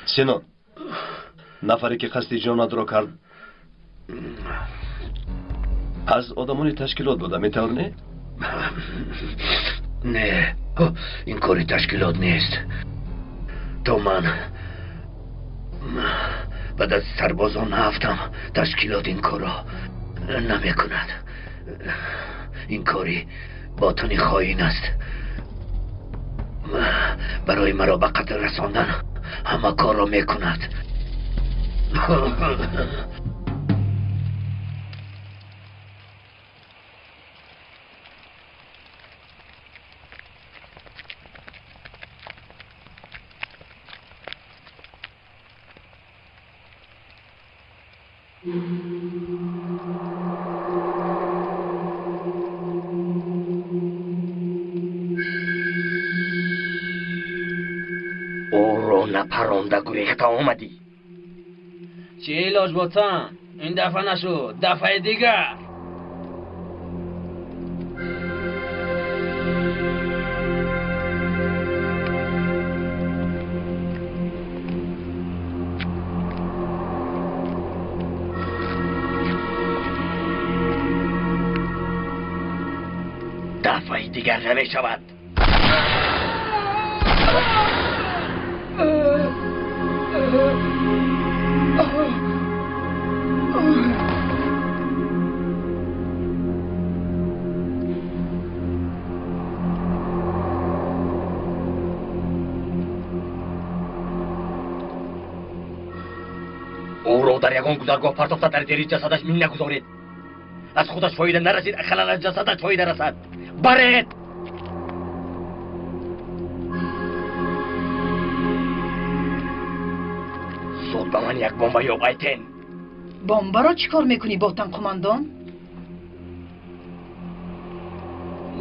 Синон, нафаре ки қасди ҷонатро кард аз одамони ташкилот буда, метавонӣ? Не, ин кори ташкилот нест. То ман ба даст сарбозон нарафтам, ташкилот ин корро намекунад. Ин кори ботини хоин аст. Барои маро ба қатл расондан ҳама корро мекунад. Ӯро напаронда гурехта омадӣ. Чӣ илоҷ, ботан? Ин дафъа нашуд, дафъаи дигар. Дафъаи дигар намешавад. Ӯро дар ягон гузаргоҳ партофта, дар зери ҷасадаш мин нагузоред. Аз худаш фоида нарасид, ақаллан аз ҷасадаш фоида расад. Баред! Зуд ба ман як бомба ёб, Айтен. Бомбаро чӣ кор мекунӣ, ботан қумандон?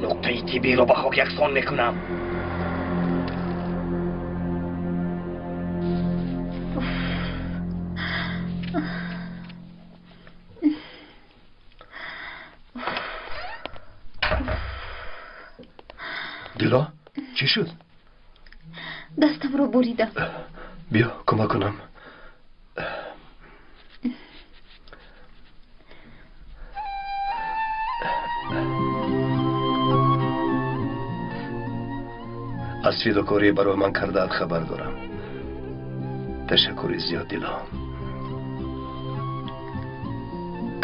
Нуқтаи тиббиро ба хок яксон мекунам. Дило, чӣ шуд? Дастамро буридам. Биё, кӯмак кунам. Аз фидокорӣ барои ман кардаат хабар дорам. Ташаккури зиёд, Дило.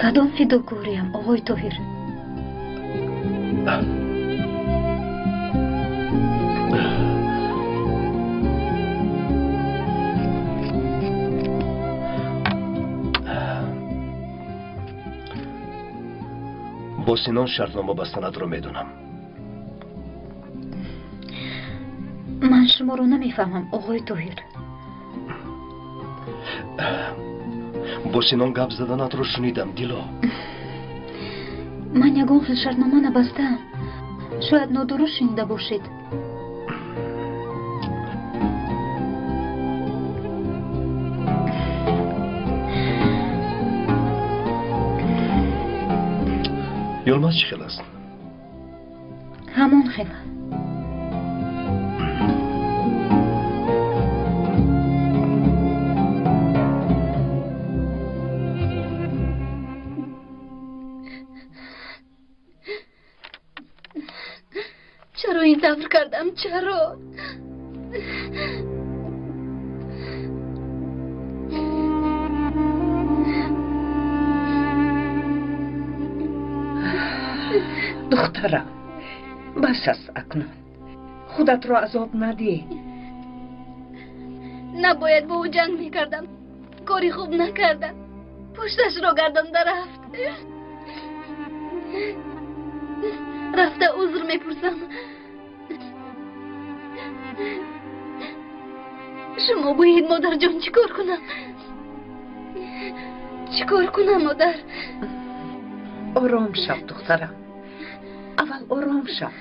Кадом фидокориям, оғои Тоҳир? Бо Синон шартнома бастанатро медонам. Ман шуморо намефаҳмам, оғои Тоҳир. Бо Синон гап заданатро шунидам, Дило. Ман ягон хел шартнома набастаам. Шояд нодуруст шунида бошед. Ёлмаз чӣ хел аст? Ҳамон хел. Чаро ин тавр кардам? Чаро? Духтарам, бас аст акнун. Худатро азоб надиҳ. Набояд бо ӯ ҷанг мекардам. Кори хуб накардам. Пушташро гардонда рафт. Рафта узр мепурсам. Шумо гӯед, модарҷон, чӣ кор кунам? Чӣ кор кунам, модар? Ором шав, духтарам. Аввал ором шав.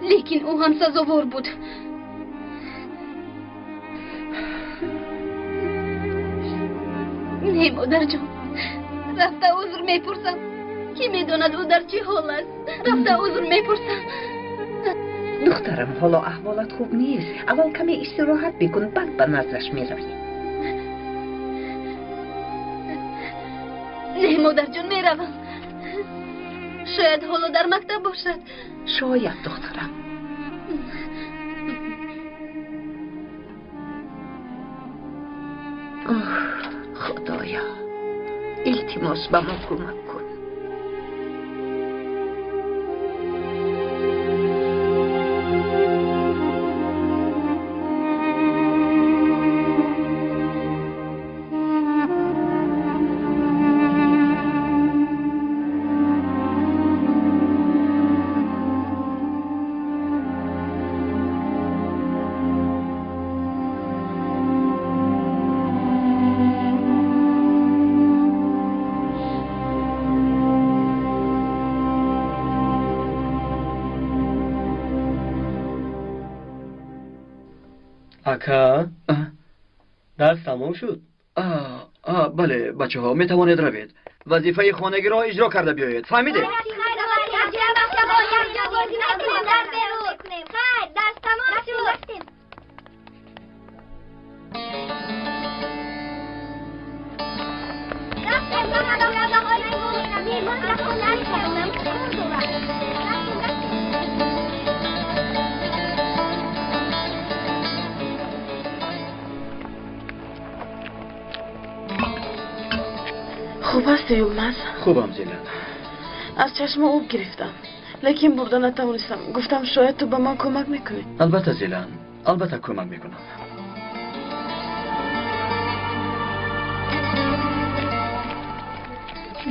Лекин ӯ ҳам сазовор буд. Не, модарҷон, рафта узр мепурсам. Кӣ медонад ӯ дар чӣ ҳол аст? Рафта узр мепурсам. Духтарам, ҳоло аҳволат хуб нест. Аввал каме истироҳат бикун, баъд ба наздаш меравӣ. Не, модарҷон, меравам. Шояд ҳоло дар мактаб бошад. Шояд, духтарам. Оҳ, Худоё, илтимос, ба мо кӯмак кун. Ака, дарс тамом шуд? Бале, бачаҳо, метавонед равед. Вазифаи хонагиро иҷро карда биёед. Фаҳмидед? Хуб ҳастӣ, Юлмаз? Хубам, Зилан. Аз чашма об гирифтам, лекин бурда натавонистам. Гуфтам шояд ту ба ман кӯмак мекунӣ. Албатта, Зилан, албатта кӯмак мекунам.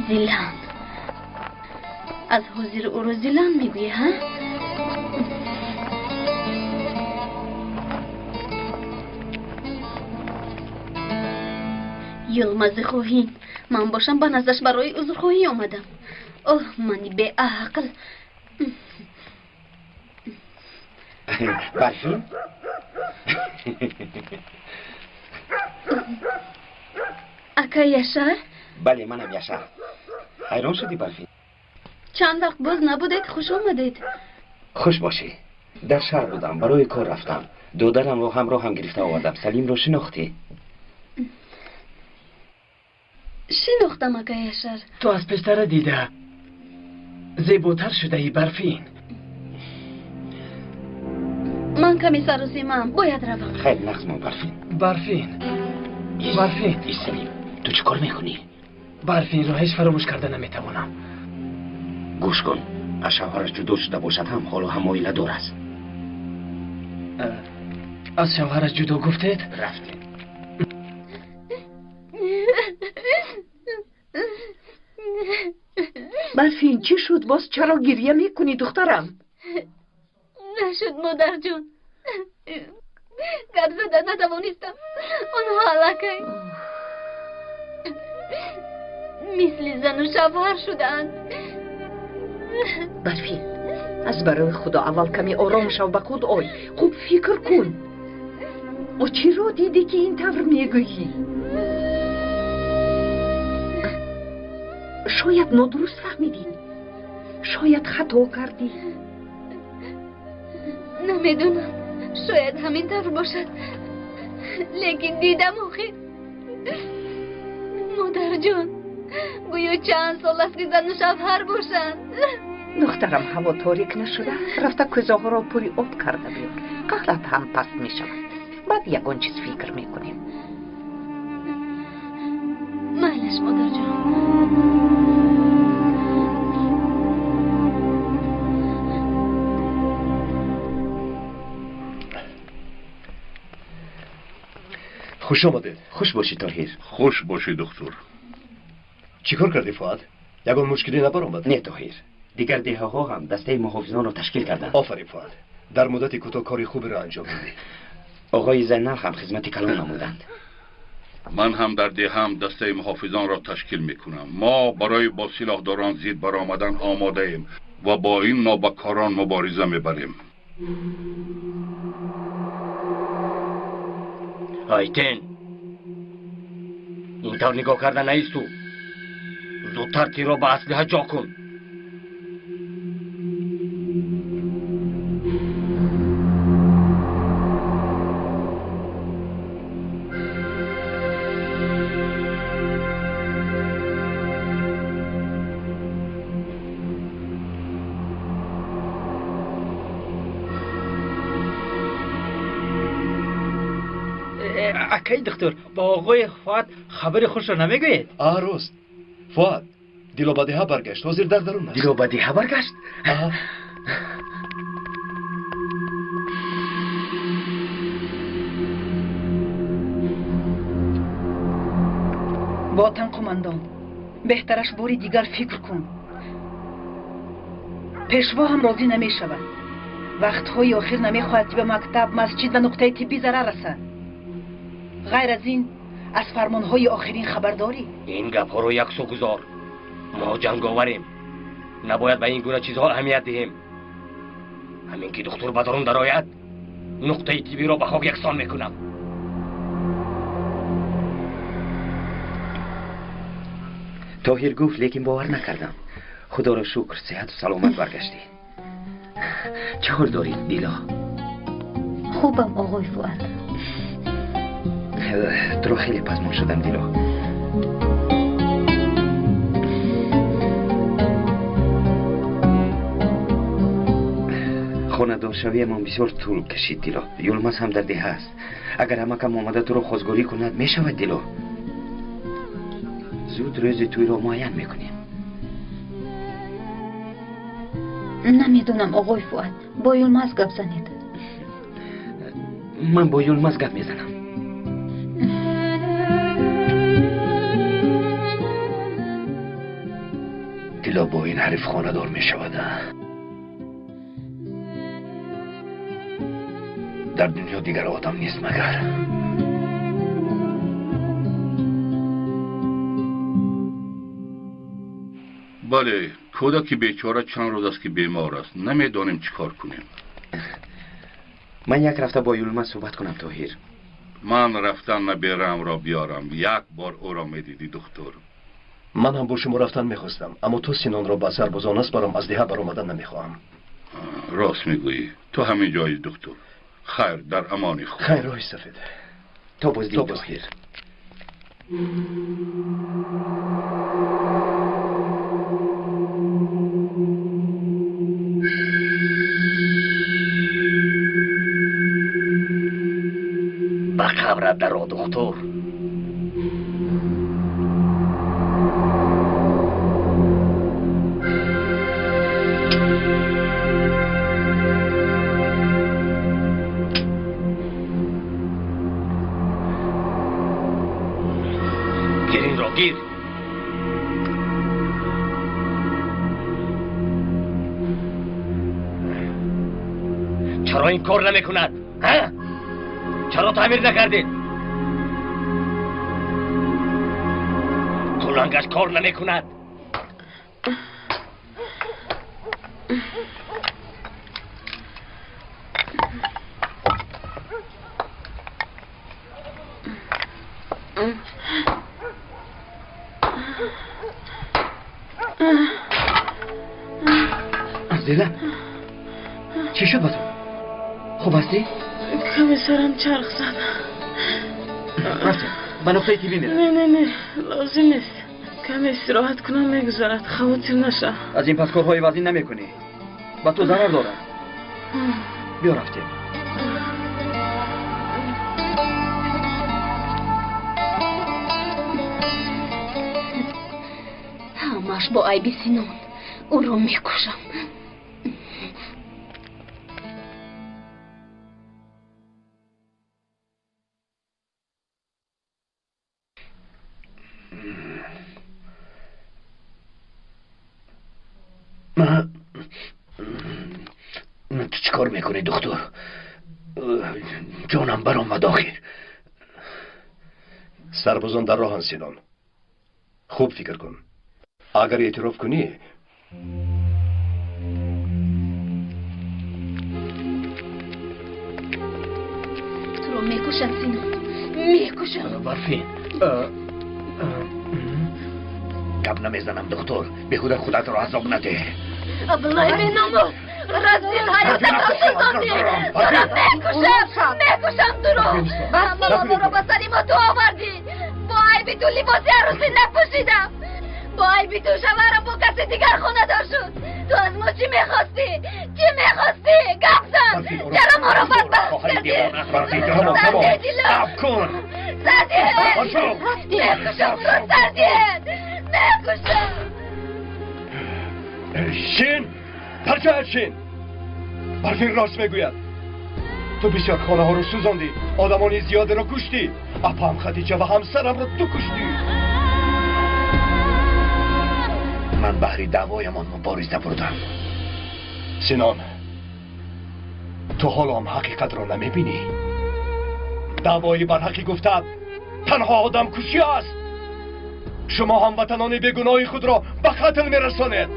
Зилан. Аз ҳозир ӯро Зилан мегӯӣ, ҳа? Юлмази хоҳин. Ман бошам ба наздаш барои узрхоҳӣ омадам. Оҳ, мани беақл. Барфин? Ака Яшар? Бале, манам Яшар. Ҳайрон шудӣ, Барфин? Чанд вақт боз набудед, хуш омадед. Хуш бошӣ. Дар шаҳр будам, барои кор рафтам. Додарамро ҳамроҳам гирифта овардам. Салимро шинохтӣ? Шинохтам, ака Яшар. Ту аз пештара дида зеботар шудаи, Барфин. Ман каме саросимаам, бояд равам. Хайр, нағз мон, Барфин. Барфин, Барфин. Салим, ту чӣ кор мекунӣ? Барфинро ҳеҷ фаромӯш карда наметавонам. Гӯш кун, аз шавҳараш ҷудо шуда бошад ҳам ҳоло ҳам оиладор аст. Аз шавҳараш ҷудо гуфтед? Рафтем. Барфин, чӣ шуд? Боз чаро гирья мекунӣ, духтарам? Нашуд, модарҷон. Гап зада натавонистам. Онҳо аллакай мисли зану шавҳар шудаанд. Барфин, аз барои худо аввал каме ором шав, ба худ ой. Хуб фикр кун. О чиро дидӣ, ки ин тавр мегӯӣ? Шояд нодуруст фаҳмидӣ, шояд хато кардӣ. Намедонам, шояд ҳамин тавр бошад, лекин дидам охир. Модарҷон, гӯё чанд сол аст, ки зану шавҳар бошанд. Духтарам, ҳаво торик нашуда, рафта кӯзаҳоро пури об карда биёр. Қаҳрат ҳам паст мешавад. Баъд ягон чиз фикр мекунем. Майлаш, модарҷон. Хуш омадед. Хуш бошӣ, Тоҳир. Хуш бошӣ, духтур. Чӣ кор кардӣ, Фуад? Ягон мушкилӣ набаромад? Не, Тоҳир. Дигар деҳаҳо ҳам дастаи муҳофизонро ташкил карданд. Офарин, Фуад. Дар муддати кӯтоҳ кори хуберо анҷом додӣ. Оғои Зайнал ҳам хизмати калон намуданд. Ман ҳам дар деҳам дастаи муҳофизонро ташкил мекунам. Мо барои бо силоҳдорон зид баромадан омодаем ва бо ин нобакорон мубориза мебарем. Айтен, ин тавр нигоҳ карда наисту. Зудтар тирро ба аслиҳа ҷо кун. Акай духтур, ба оғои Фуад хабари хушро намегӯед? А, рост. Фуад, Дило ба деҳа баргашт, ҳозир дар дарун аст. Дило ба деҳа баргашт? Ботан қумандон, беҳтараш бори дигар фикр кун. Пешво ҳам розӣ намешавад. Вақтҳои охир намехоҳад, ки ба мактаб, масҷид ва нуқтаи тиббӣ зарар расад. Ғайр аз ин, аз фармонҳои охирин хабар дорӣ? Ин гапҳоро яксу гузор. Мо ҷанговарем. Набояд ба ин гуна чизҳо аҳамият диҳем. Ҳамин ки духтур ба дарун дарояд, Нуқтаи тиббиро ба хок яксон мекунам. Тоҳир гуфт, лекин бовар накардам. Худоро шукр, сеҳату саломат баргаштӣ. Чӣ ҳол дорӣ, Дило? Хубам, оғои Фуад. Туро хеле пазмон шудам, Дило. Хонадоршавиамон бисёр тӯл кашид, Дило. Юлмаз ҳам дар деҳа аст. Агар ҳамакам омада туро хозгорӣ кунад, мешавад, Дило? Зуд рӯзи тӯйро муайян мекунем. Намедонам, оғои Фуад. Бо Юлмаз гап занед. Ман бо Юлмаз гап мезанам. Дило бо ин ҳариф хонадор мешавад. Дар дунё дигар одам нест магар. Бале, кӯдаки бечора чанд рӯз аст ки бемор аст. Намедонем чӣ кор кунем. Ман як рафта бо Юлмаз суҳбат кунам, Тоҳир. Ман рафтан набераамро биёрам. Як бор ӯро медидӣ, духтур. Ман ҳам бо шумо рафтан мехостам, аммо то Синонро ба сарбозон насбарам, аз деҳа баромадан намехоҳам. Рост мегӯӣ. Ту ҳамин ҷои, духтур. Хайр, дар амони худ. Хайр, роҳи сафед. То боздид, Тоҳир. Ба қабрат даро, духтур. Гир инро, гир. Чаро ин кор намекунад? Ҳа? Чаро таъмир накардед? Кулангаш кор намекунад. Зила, чӣ шуд ба ту? Хуб ҳастӣ? Каме сарам чарх зад. Рафтем, ба нуқтаи тиббӣ меравем. Не, не, не, лозим нест. Каме истироҳат кунам, мегузарад. Хавотир наша. Аз ин пас корҳои вазин намекунӣ. Ба ту зарар дорад. Биё, рафтем. Ҳамаш бо айби Синон. Ӯро мекушам. Ту чӣ кор мекунӣ, духтур? Ҷонам баромад охир. Сарбозон дар роҳанд, Синон. Хуб фикр кун. Агар эътироф кунӣ, туро мекушам, Синон, мекушам. Барфин, гап намезанам, духтур. Беҳуда худатро азоб надеҳ. Абдуллои беномус, разил, ҳаётамро сӯзондӣ. Туро мекушам, мекушам туро. Ҳама моро ба сари мо ту овардӣ. Бо айби ту либоси арӯсӣ напӯшидам. Бо айби ту шавҳарам бо каси дигар хонадор шуд. Ту аз мо чӣ мехостӣ? Чӣ мехостӣ? Гап зан! Чаро моро бадбахт кардӣ? Сардӣ, Дило! Сардӣ! Мекушам туро, сардӣ! Мекушам! Шин! Парчаят шин! Барфин рост мегӯяд. Ту бисёр хонаҳоро сӯзондӣ, одамони зиёдеро куштӣ. Апаам Хадиҷа ва ҳамсарамро ту куштӣ. Ман баҳри даъвоямон мубориза бурдам. Синон, ту ҳоло ҳам ҳақиқатро намебинӣ. Даъвои барҳақӣ гуфтаат танҳо одамкушӣ аст. Шумо ҳамватанони бегуноҳи худро ба қатл мерасонед.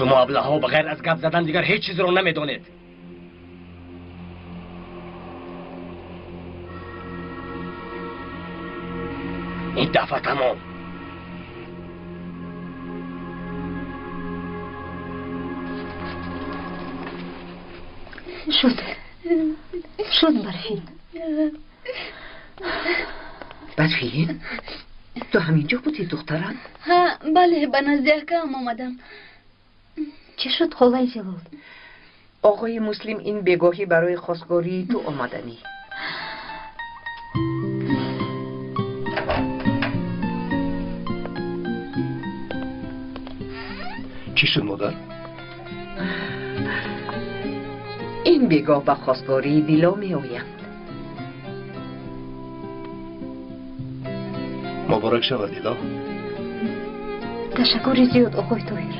Шумо аблаҳо ба ғайр аз гап задан дигар ҳеҷ чизро намедонед. Ин дафъа тамом. Шуд. Шуд, Барфин. Барфин? Ту ҳаминҷо будӣ, духтарам? Ҳа, бале, ба назди акаам омадам. Чӣ шуд, холаи Ҷалол? Оғои Муслим ин бегоҳӣ барои хостгории ту омаданӣ. Чӣ шуд, модар? Ин бегоҳ ба хостгории Дило меоянд. Муборак шавад, Дило. Ташаккури зиёд, оғои Тоҳир.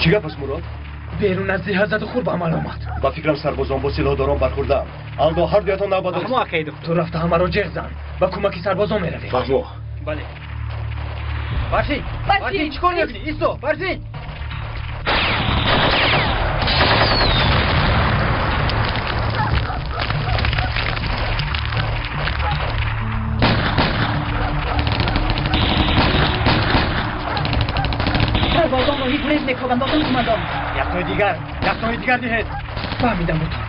Чӣ гап аст, Мурод? Берун аз деҳа заду хур ба амал омад. Ба фикрам сарбозон бо силоҳдорон бархӯрдаам. Алдо ҳар дуятон навбат Фаҳмо, акаи духтур, рафта ҳамаро ҷеғ зан. Ба кӯмаки сарбозон меравем. Фаҳмо. Бале. Барфин! Барфин, чӣ кор мекунӣ? Исто, Барфин! Сарбозон роҳи гурез мекобанд, оғои кумандон. Яктои дигар, яктои дигар диҳед. Фаҳмидам, бутон.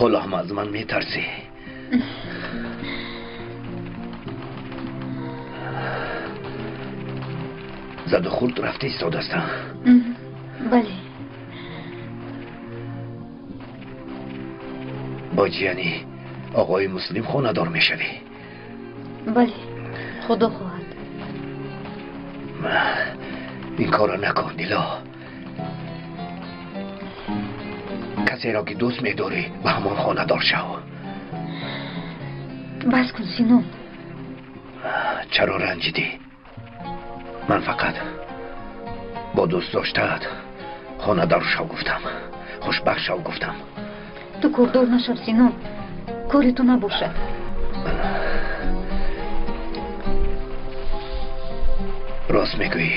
ҳоло ҳам аз ман метарсӣ? Заду хурд рафта истодастам. Бале. Бо ҷияни оғои Муслим хонадор мешавӣ? Бале, худо хоҳад. Ин корро накун, Дило. Касеро ки дӯст медорӣ, ба ҳамон хонадор шав. Бас кун, Синон. Чаро ранҷидӣ? Ман фақат бо дӯст доштаат хонадор шав гуфтам, хушбахт шав гуфтам. Ту кордор нашав, Синон. Кори ту набошад. Рост мегӯӣ,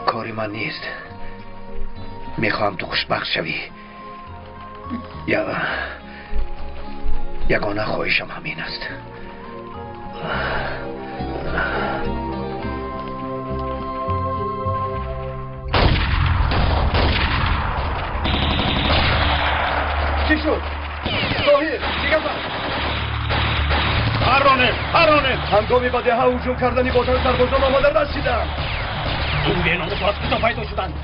кори ман нест. Мехоҳам ту хушбахт шавӣ. Ягона хоҳишам ҳамин аст. Чӣ шуд? Тоҳир, чӣ гап аст? Ҳаронед, ҳаронед! Ҳангоми ба деҳа ҳуҷум кардани ботан сарбозон омода расиданд. Ин беномусҳо аз куҷо пайдо шуданд?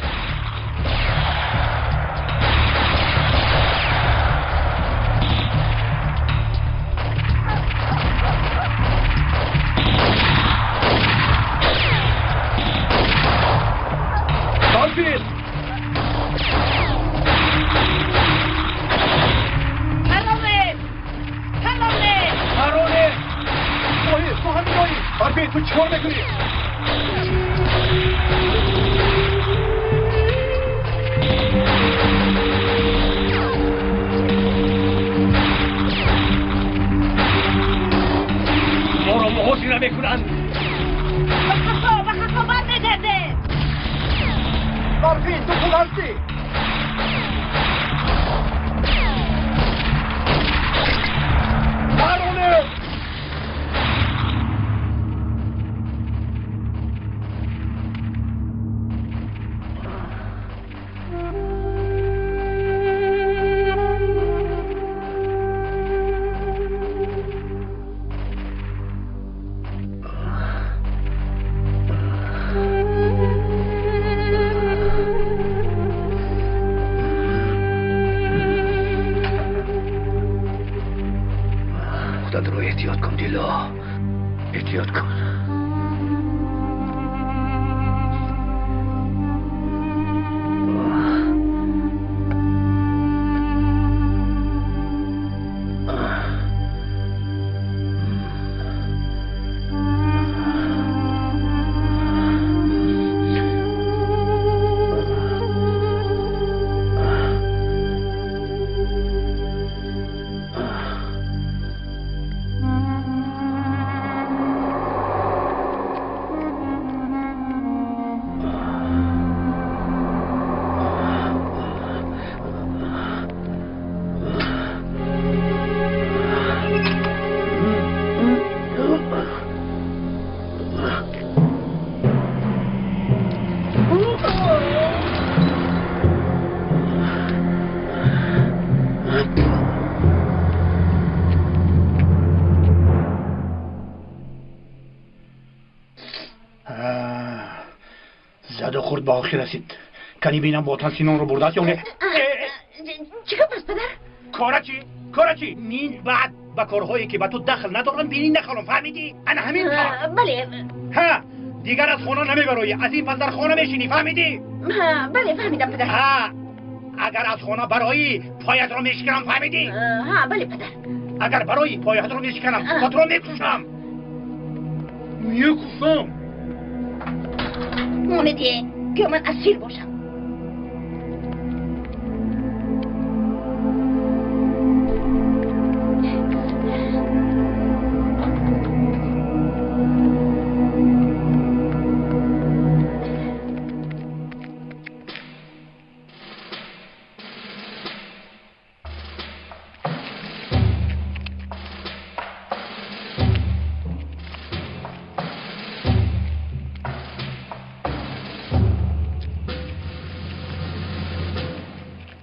Барфин! Ҳаромед! Ҳаромед! هم می‌آییم. برفین تو چیکار می‌کنی؟ ما را محاصره می‌کنند. به خطا برمی‌گردیم. برفین تو خوب هستی؟ برونه! به آخر رسید. کنی بینم باتن سینون رو برده است یا نه؟ چی گپ است پدر؟ کاره چی؟ مین بعد به کارهایی که به تو دخل ندارن بینی نخوام، فهمیدی؟ انا همین کار. بله. ها دیگر از خانه نمیبروی، از این پس در خانه میشینی، فهمیدی؟ بله فهمیدم پدر. ها اگر از خانه برایی پایت رو میشکنم، فهمیدی؟ ها بله پدر. اگر برایی پایت رو میشکنم، خود رو میکشم. میکشم. موندی که من اسیر باشم.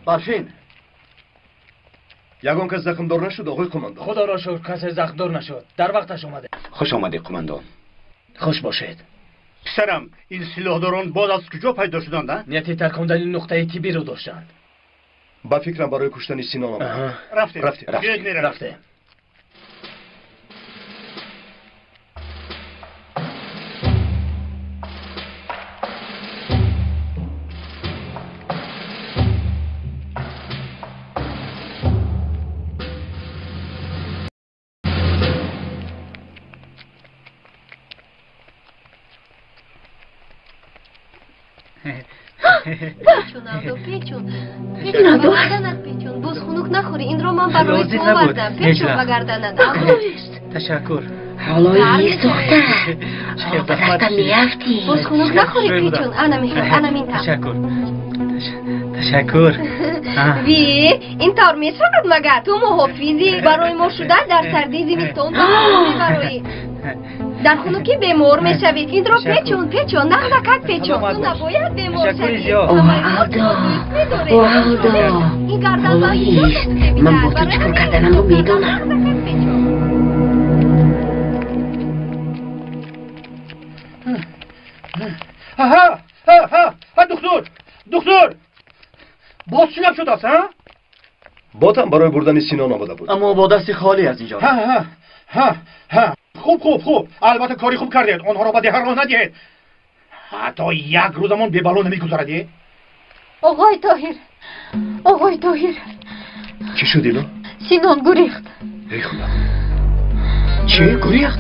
برفین یگان کس زخمدار نشد آقای قماندان؟ خدا را شکر کسی زخمدار نشد، در وقتش آمده. خوش آمدی قماندان. خوش باشید. پسرم این سلاحداران باز از کجا پیدا شدند؟ نیت ترکاندن نقطه تیبی رو داشتند. با فکرم برای کشتن سینان آمد. رفتیم. پیچون عبدو پیچون پیچون به گردنت پیچون، باز خنک نخوری، این رو من برای تو آوردم. پیچون به گردنت. تشکر. حالا یه دختر دستم میافتی. باز خنک نخوری پیچون. انا میخوام انا مینتم. تشکر تشکر. وی این طور میشود مگر تو محافظی برای ما شده در سردی زمستان برای در خنکی بیمار میشوی. این رو پیچون پیچون نه نکد پیچون، تو نباید بیمار شوی. او عبدو حالا من با تو چیکار کردنم رو میدونم. ها ها ها دکتر دکتر باز چی گپ شده است؟ ها باتم برای بردن سینان آمده بود، اما با دست خالی از اینجا. ها ها ها ها خوب خوب خوب، البته کاری خوب کردید، آنها را به دهر راه ندهید. حتی یک روزمان به بلا نمیگذارد. آقای طاهر، آقای طاهر، چی شد اینا؟ سینان گریخت. ای خدا، چه گریخت؟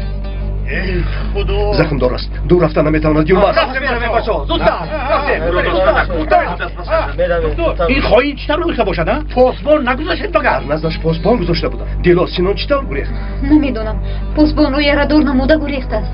Худо! Захмдор аст. Дур рафта наметавонад. Юлмаз. Зудтар! Ин хоин чӣ тавр гурехта бошад, а? Посбон нагузоштед магар? Дар наздаш посбон гузошта будам. Дило, Синон чӣ тавр гурехт? Намедонам. Посбонро ярадор намуда гурехтааст.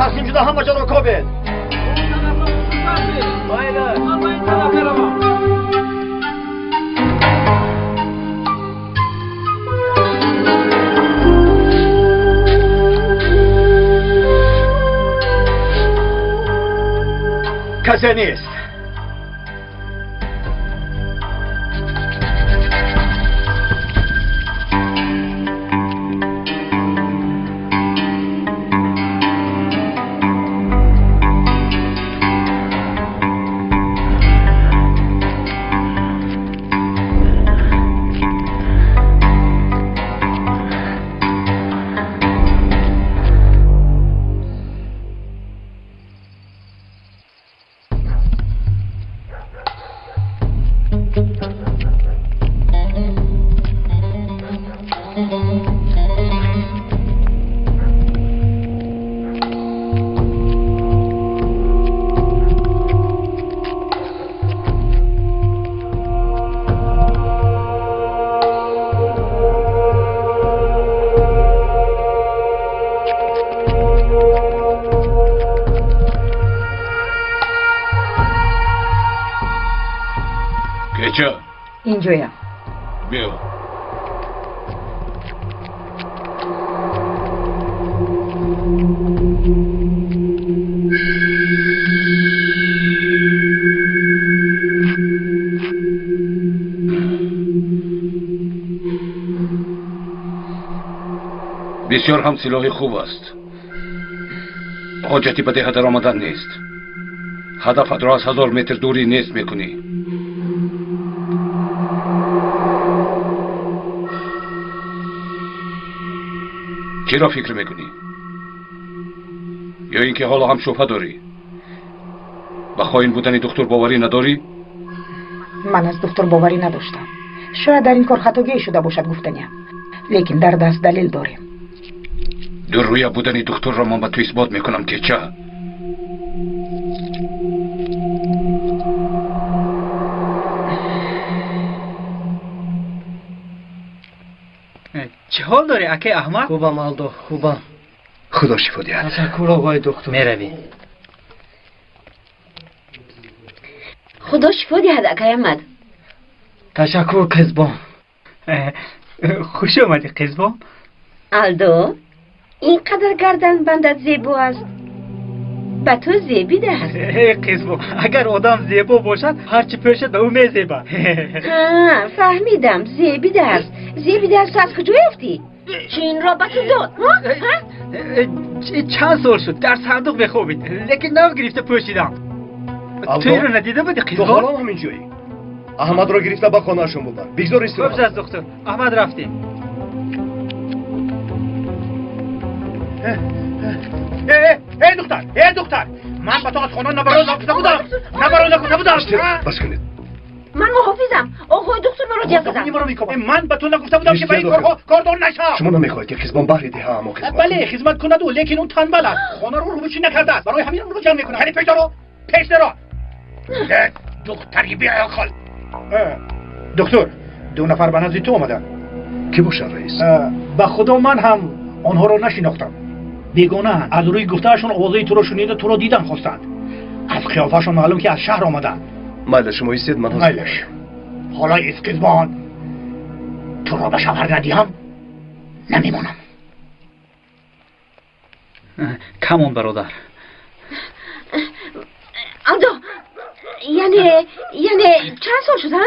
Тақсим шуда ҳама ҷоро кобед. Касе нест. Инҷоям. Биё. Бисёр ҳам силоҳи хуб аст. Ҳоҷати ба деҳа даромадан нест. Ҳадафатро аз 1000 метр дурӣ нест мекунӣ. Чиро фикр мекунӣ? Ё ин ки ҳоло ҳам шубҳа дорӣ? Ба хоин будани духтур боварӣ надорӣ? Ман аз духтур боварӣ надоштам. Шояд дар ин кор хатогие шуда бошад гуфтаниям. Лекин дар даст далел дорем. Дуррӯя будани духтурро ман ба ту исбот мекунам, кеча. Чӣ ҳол дорӣ, акай Аҳмад? Хубам, Алдо, хубам. Худо шифо диҳад. Ташаккур, оғои доктор. Меравем. Худо шифо диҳад, акай Аҳмад. Ташаккур, қизбон. Хуш омадӣ, қизбон. Алдо, ин қадар гарданбандат зебо аст. Ба ту зебидааст. Қизбон, агар одам зебо бошад, ҳар чӣ пӯшад ба ӯ мезебад. Фаҳмидам, зебидааст. Зебидааст аз куҷо ёфтӣ? Чӣ инро ба ту дод? Чанд сол шуд дар сандуқ мехобид, лекин нав гирифта пӯшидам. Ту инро надида будӣ, қизбон? Ту ҳоло ҳамин ҷоӣ. Аҳмадро гирифта ба хонаашон бубар. Бигзор истироҳат. Хуб аст, доктор. Аҳмад, рафтем. Эй духтар, эй духтар, ман ба ту аз хона набаро нагуфта будам. Набаро нагуфта будам. Бас кунед. Ман муҳофизам. Оғои доктор маро ҷаб зад. Ман ба ту нагуфта будам, ки ба ин корҳо кордор нашав. Шумо намехоҳед, ки хизбон баҳри деҳа амо хизмат Бале, хизмат кунад ӯ, лекин ӯ танбал аст. Хонаро рӯбучӣ накардааст. Барои ҳамин онро ҷамъ мекунад. Ҳали пеш даро, пеш даро. Духтари беақл. Доктор, 2 нафар ба назди ту омаданд. Кӣ бошад, раис? Ба худо ман ҳам онҳоро нашинохтам. Бегонаанд. Аз рӯи гуфтаашон овозаи туро шунида туро дидан хостанд. Аз қиёфаашон маълум ки аз шаҳр омаданд. Майлаш, шумо истед, ман ҳозир. Майлаш. Ҳоло исқизбон, туро ба шавҳар надиҳам, намемонам. Камон, бародар. Алдо, яъне чанд сол шуд, а?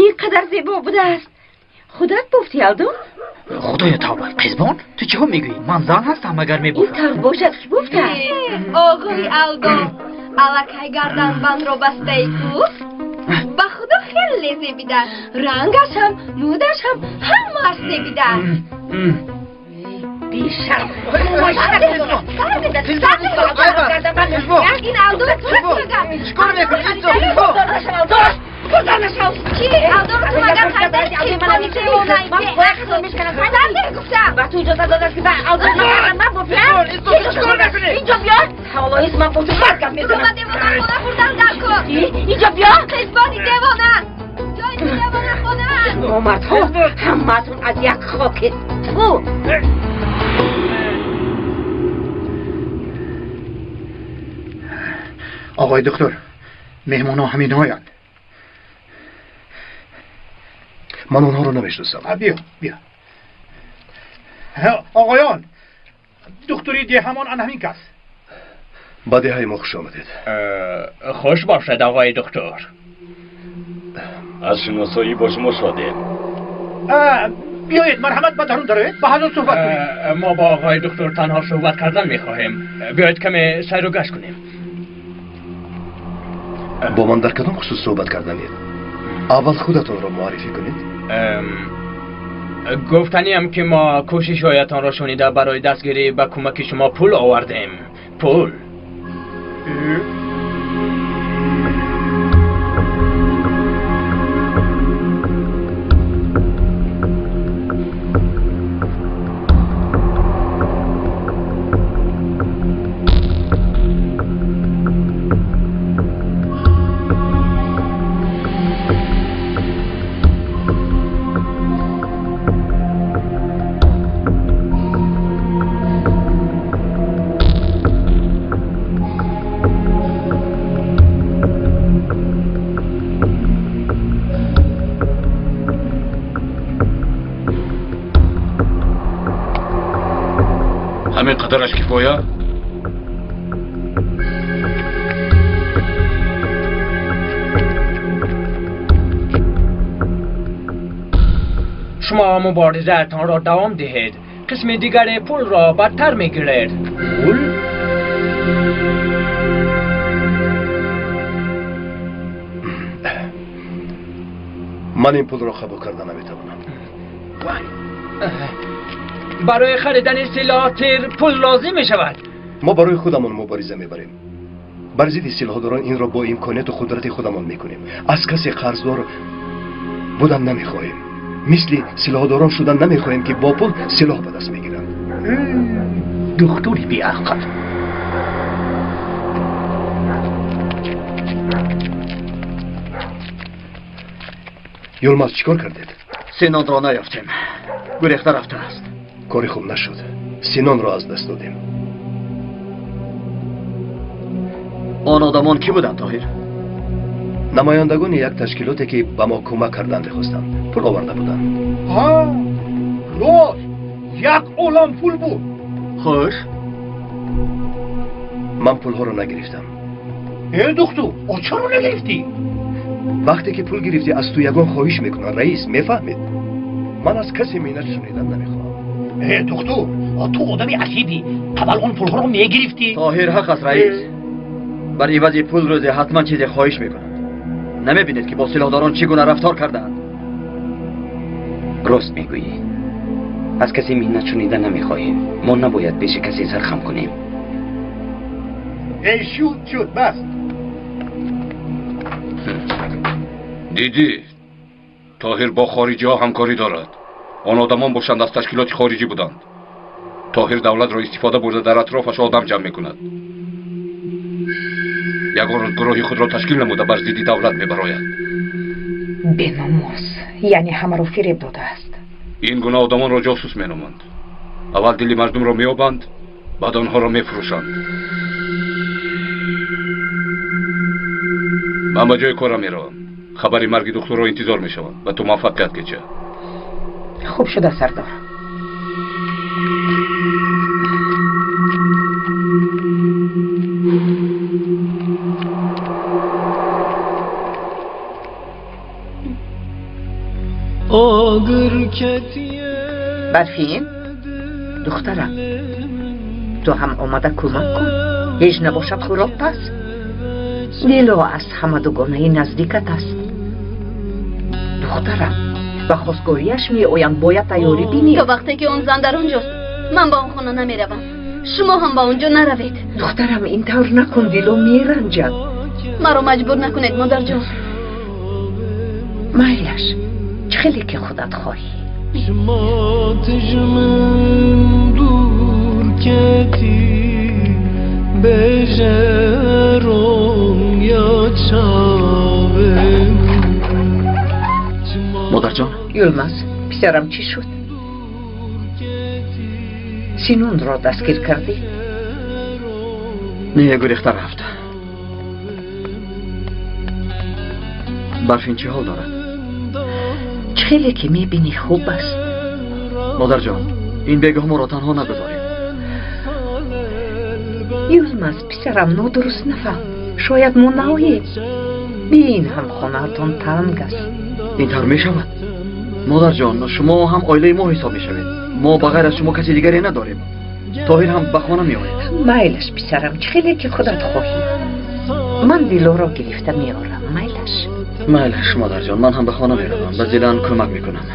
Ин қадар зебо будааст. Худат бофтӣ, Алдо? Худоё тавба, Қизбон, ту чиҳо мегӯӣ? Ман зан ҳастам, агар мебошам. Ин тавр бошад, ки гуфта? Оғои Алдо, аллакай гарданбандро бастаи ку? Ба худо хеле зебида. Рангаш ҳам, мудаш ҳам, ҳамааш зебида. Бешарм. Ин Алдо чикор мекунӣ? Ба ту иҷоза додааст ки ба Алдо ман бофиам? Инҷо биё. Ҳаволоис ман бо ту бад гап мезанам. Девонахона бурдан дар кор. Инҷо биё. Қизбони девона. Ҷои девонахона. Номардҳо ҳамаатон аз як хокед. Ту. Оғои доктор, меҳмонҳо ҳаминҳоянд. Ман онҳоро намешиносам. Биё, биё. Оғоён, духтури деҳамон ан ҳамин кас. Ба деҳаи мо хуш омадед. Хуш бошед, оғои доктор. Аз шиносоӣ бо шумо шодем. Биёед, марҳамат, ба дарун дароед, ба ҳазор суҳбат кунем. Мо бо оғои доктор танҳо суҳбат кардан мехоҳем. Биёед каме сайру гашт кунем. Бо ман дар кадом хусус суҳбат карданед? Аввал худатонро муаррифӣ кунед. Гуфтаниам ки мо кӯшишҳоятонро шунида барои дастгирӣ ба кӯмаки шумо пул овардем. Пул. ҳамин қадараш кифоя? Шумо муборизаатонро давом диҳед, қисми дигари пулро бадтар мегиред. Пул? Ман ин пулро қабул карда наметавонам. Барои харидани силоҳ, тир, пул лозим мешавад. Мо барои худамон мубориза мебарем. Бар зидди силоҳдорон инро бо имконияту қудрати худамон мекунем. Аз касе қарздор будан намехоҳем. Мисли силоҳдорон шудан намехоҳем, ки бо пул силоҳ ба даст мегиранд. Духтури беақл. Юлмаз, чӣ кор кардед? Синонро наёфтем. Гурехта рафтааст. Кори хуб нашуд. Синонро аз даст додем. Он одамон кӣ буданд, Тоҳир? Намояндагони як ташкилоте ки ба мо кӯмак кардан мехостанд. Пул оварда буданд. Ҳа, рост, як олам пул буд. Хуш. Ман пулҳоро нагирифтам. Э, духтур, о чаро нагирифтӣ? Вақте ки пул гирифтӣ, аз ту ягон хоҳиш мекунанд, раис, мефаҳмед? Ман аз касе миннат шунидан намехоҳам. Э, духтур, ту одами аҷибӣ. Қабл он пулҳоро мегирифтӣ. Тоҳир ҳақ аст, раис. Бар ивази пул рӯзе ҳатман чизе хоҳиш мекунанд. Намебинед ки бо силоҳдорон чӣ гуна рафтор кардаанд? Рост мегӯӣ. Аз касе миннат шунида намехоҳем. Мо набояд пеши касе сархам кунем. Эй, шуд, шуд, бас. Дидӣ, Тоҳир бо хориҷиҳо ҳамкорӣ дорад. Он одамон бошанд аз ташкилоти хориҷӣ буданд. Тоҳир давлатро истифода бурда дар атрофаш одам ҷамъ мекунад. Ягон рӯз гурӯҳи худро ташкил намуда бар зидди давлат мебарояд. Беномус, яъне ҳамаро фиреб додааст. Ин гуна одамонро ҷосус меноманд. Аввал дили мардумро меёбанд, баъд онҳоро мефурӯшанд. Ман ба ҷои корам меравам. Хабари марги духтурро интизор мешавам. Ба ту муваффақият кеча. Хуб шуда, сардор. آگر کتیه Барфин, духтарам, ту ҳам омада кӯмак кун. Ҳеҷ набошад хӯрок пас. Дило аз ҳама дугонаи наздикат аст. Духтарам, ба хостгориаш меоянд, бояд тайёрӣ бинӣ. То вақте ки он зан дар он ҷост, ман ба он хона намеравам. Шумо ҳам ба он ҷо наравед. Духтарам, ин тавр накун, Дило меранҷад. Маро маҷбур накунед, модарҷон. Майлаш, чӣ хеле ки худат хоҳӣ. Модарҷон. Юлмаз, писарам, чӣ шуд? Синонро дастгир кардӣ? Не, гурехта рафт. Барфин чӣ ҳол дорад? Чӣ хеле ки мебинӣ, хуб аст. Модарҷон, ин бегоҳ моро танҳо нагузоред. Юлмаз, писарам, нодуруст нафаҳм. Шояд мо наоем. Бин, ҳам хонаатон танг аст. Ин тавр мешавад? Модарҷон, шумо ҳам оилаи мо ҳисоб мешавед. Мо ба ғайр аз шумо каси дигаре надорем. Тоҳир ҳам ба хона меояд. Майлаш, писарам, чӣ хеле ки худат хоҳӣ. Ман Дилоро гирифта меорам, майлаш. Майлаш, модарҷон, ман ҳам ба хона меравам. Ба Зилан кӯмак мекунам.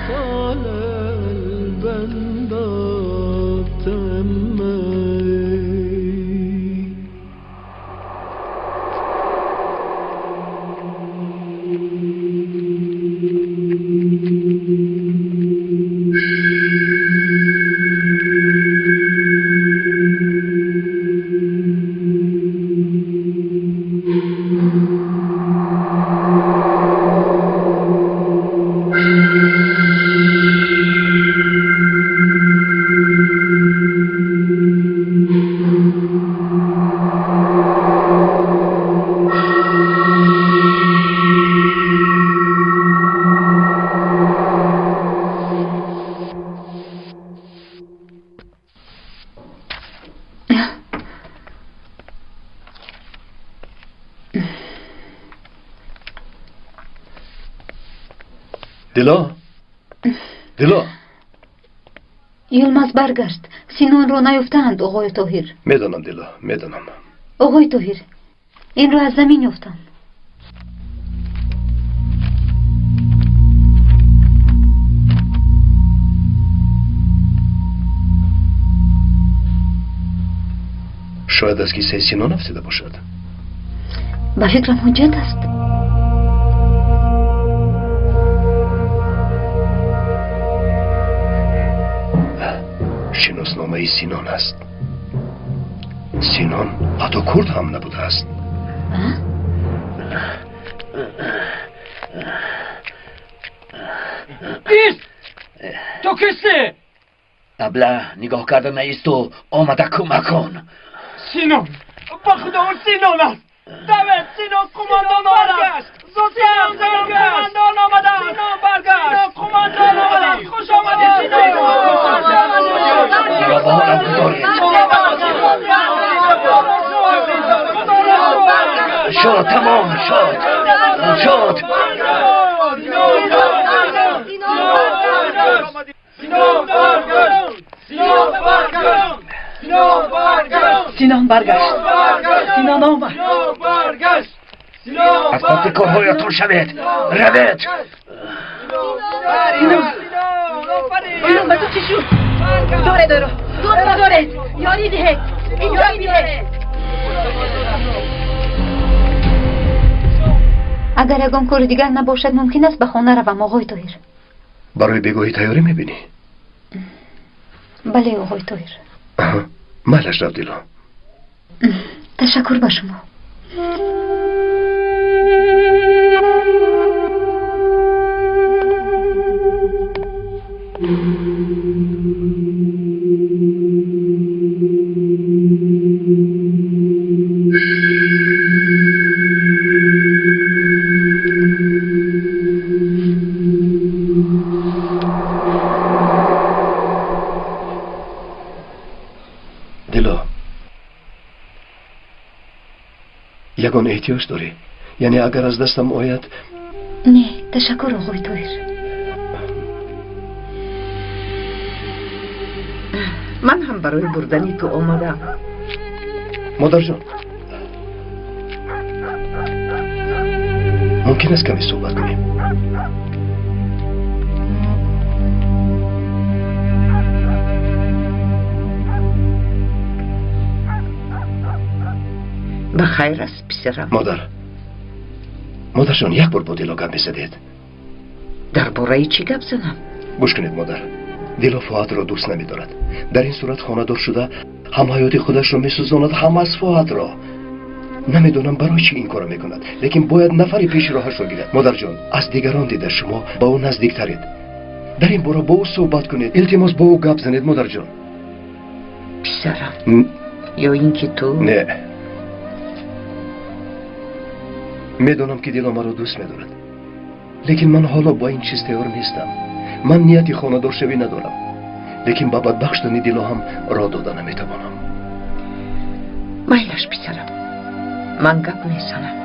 Дило, Дило. Юлмаз баргашт. Синонро наёфтаанд, оғои Тоҳир. Медонам, Дило, медонам. Оғои Тоҳир, инро аз замин ёфтам. Шояд аз кисаи Синон афтида бошад. Ба фикрам ҳуҷҷат аст. Шиносномаи Синон аст. Синон ҳатто курд ҳам набудааст. Ист! Ту кистӣ? Абла, нигоҳ карда наисту, омада кӯмак кун. Синон! Ба худо, он Синон аст! Давед, Синон қумондон баргашт! Синон қумондон омадааст! Синон баргашт! Синон қумондон омадааст! Хуш омадӣ, Синон! Маро ба ҳолам гузоред. Шуд, тамом шуд. Шуд. Синон баргашт. Синон омад. Аз паси корҳоятон шавед. Равед. Синон. Синон, ба ту чӣ шуд? Доред ӯро. Доред. Ёрӣ диҳед. Инҷо биёред. Агар ягон кори дигар набошад, мумкин аст ба хона равам, оғои Тоҳир. Барои бегоҳӣ тайёрӣ мебинӣ? Бале, оғои Тоҳир. Майлаш, рав, Дило. Ташаккур ба шумо. Дило, ягон эҳтиёҷ дорӣ? Яъне агар аз дастам ояд? Не, ташаккур, оғои Тоҳир. Ман ҳам барои бурдани ту омадам. Модарҷон, мумкин аст каме суҳбат кунем? Ба хайр аст, писарам. Модар, модарҷон, як бор бо Дило гап мезадед. Дар бораи чӣ гап занам? Гӯш кунед, модар, Дило Фуатро дӯст намедорад. Дар ин сурат хонадор шуда ҳам ҳаёти худашро месӯзонад, ҳам аз Фуатро. Намедонам барои чӣ ин корро мекунад, лекин бояд нафаре пеши роҳашро гирад. Модарҷон, аз дигарон дида шумо ба ӯ наздиктаред. Дар ин бора бо ӯ суҳбат кунед. Илтимос, бо ӯ гап занед, модарҷон. Писарам, ё ин ки ту? Не, медонам ки Дило маро дӯст медорад, лекин ман ҳоло бо ин чиз тайёр нестам. Ман нияти хонадоршавӣ надорам, лекин ба бадбахт шудани Дило ҳам роҳ дода наметавонам. Майлаш, писарам, ман гап мезанам.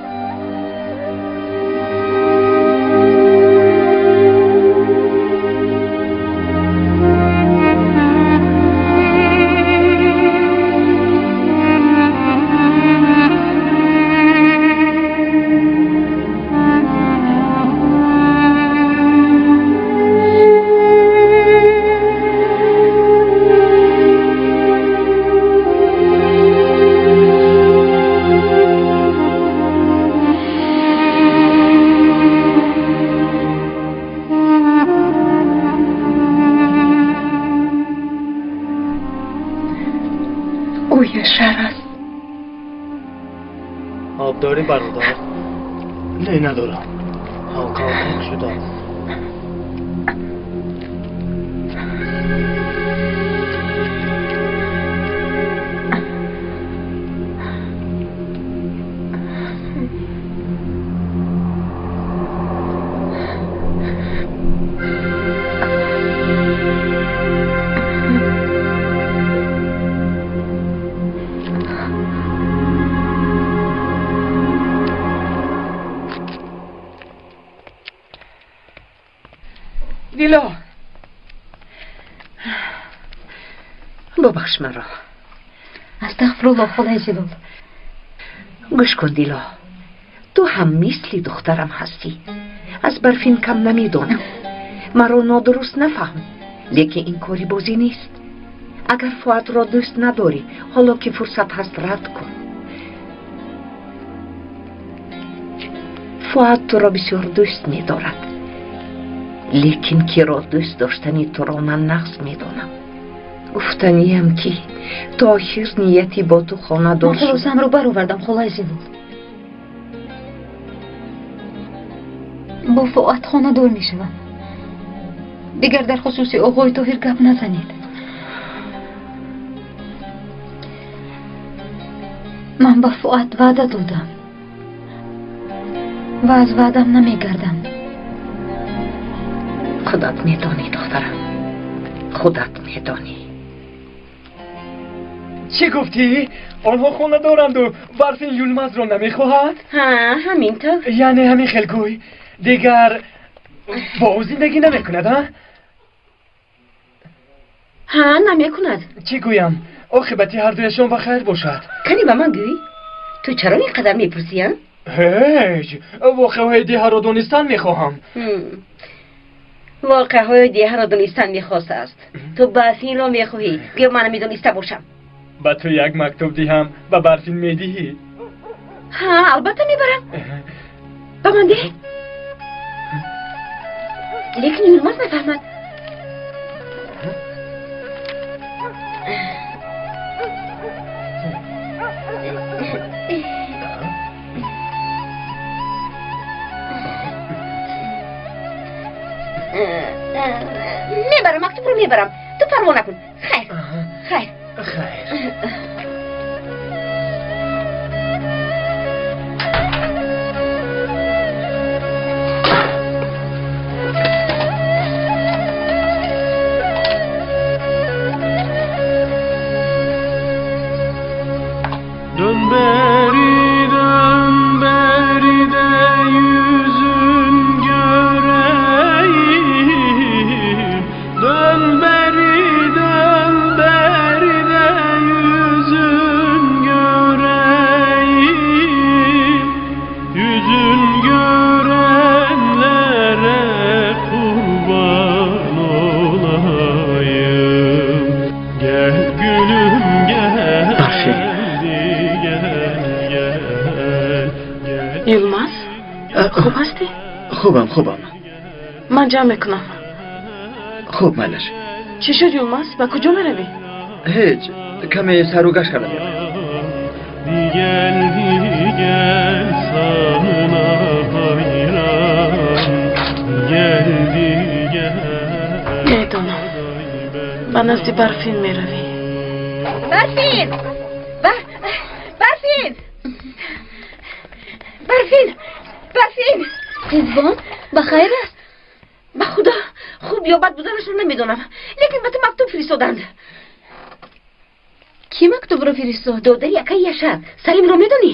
Дорӣ бародар? Не, надорам. Ҳалқалқақ шудааст. Дило, бубахш маро. Астағфируллоҳ, холаи Зилол. Гӯш кун, Дило, ту ҳам мисли духтарам ҳастӣ. Аз Барфин кам намедонам. Маро нодуруст нафаҳм, лекин ин кори бозӣ нест. Агар Фуатро дӯст надорӣ, ҳоло ки фурсат ҳаст, рад кун. Фуат туро бисёр дӯст медорад, лекин киро дӯст доштани туро ман нағз медонам. Гуфтаниям ки Тоҳир нияти бо ту хонадор Ман хулосаамро баровардам, холаи Зилол. Бо Фуат хонадор мешавам. Дигар дар хусуси оғои Тоҳир гап назанед. Ман ба Фуат ваъда додам ва аз ваъдам намегардам. Худат медонӣ, духтарам, худат медонӣ. Чӣ гуфтӣ? Онҳо хона доранду Барфин Юлмазро намехоҳад? Ҳа, ҳамин тавр. Яъне ҳамин хел гӯй. Дигар бо ӯ зиндагӣ намекунад, а? Ҳа, намекунад. Чӣ гӯям? Оқибати ҳардуяшон ба хайр бошад. Кани ба ман гӯй, ту чаро ин қадар мепурсӣ, а? Ҳеҷ, воқеаҳои деҳаро донистан мехоҳам. Воқеаҳои деҳаро донистан мехостааст. Ту Барфинро мехоҳӣ, гӯё ман намедониста бошам. Ба ту як мактуб диҳам, ба Барфин медиҳӣ? Ҳа, албатта мебарам. Ба ман деҳ. Лекин Юлмаз нафаҳмад. Мебарам, мактубро мебарам. Ту парво накун. Хайр, хайр. Хайр. Dön beri, dön beri de yüzün göreyim. Dön beri, dön beri. Хубам, хубам. Ман ҷамъ мекунам. Хуб, майлаш. Чӣ шуд, Юлмаз? Ба куҷо меравӣ? Ҳеҷ, каме сару гашт карда меоям. Geldi gel sana hayran geldi gel. Медонам, ба назди Барфин меравӣ. Барфин, Барфин, Барфин, Барфин. Қизбон, ба хайр аст? Ба худо, хуб ё бад буданашро намедонам, лекин ба ту мактуб фиристоданд. Кӣ мактубро фиристод? Додари акаи Яшар. Салимро медонӣ?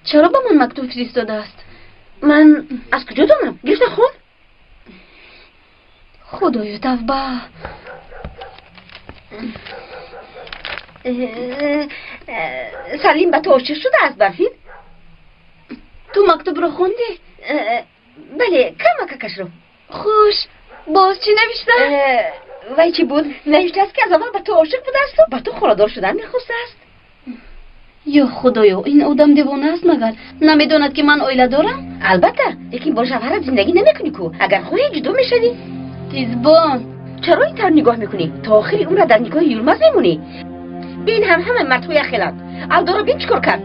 Чаро ба ман мактуб фиристодааст? Ман аз куҷо донам? Гирифта хон. Худоё, тавба! Салим ба ту ошиқ шудааст, Барфин. Ту мактубро хондӣ? Бале, камакакашро. Хуш, боз чӣ навишта? Вай чӣ буд? Навиштааст, ки аз аввал ба ту ошиқ будаасту ба ту хонадор шудан мехостааст. Ё худоё, ин одам девона аст магар? Намедонад, ки ман оила дорам? Албатта, лекин бо шавҳарат зиндагӣ намекунӣ ку. Агар хоҳӣ, ҷудо мешавӣ. Қизбон, чаро ин тавр нигоҳ мекунӣ? То охири умра дар нигоҳи Юлмаз мемонӣ? Бин, ҳам ҳама мардҳо яхеланд. Алдоро бин, чӣ кор кард.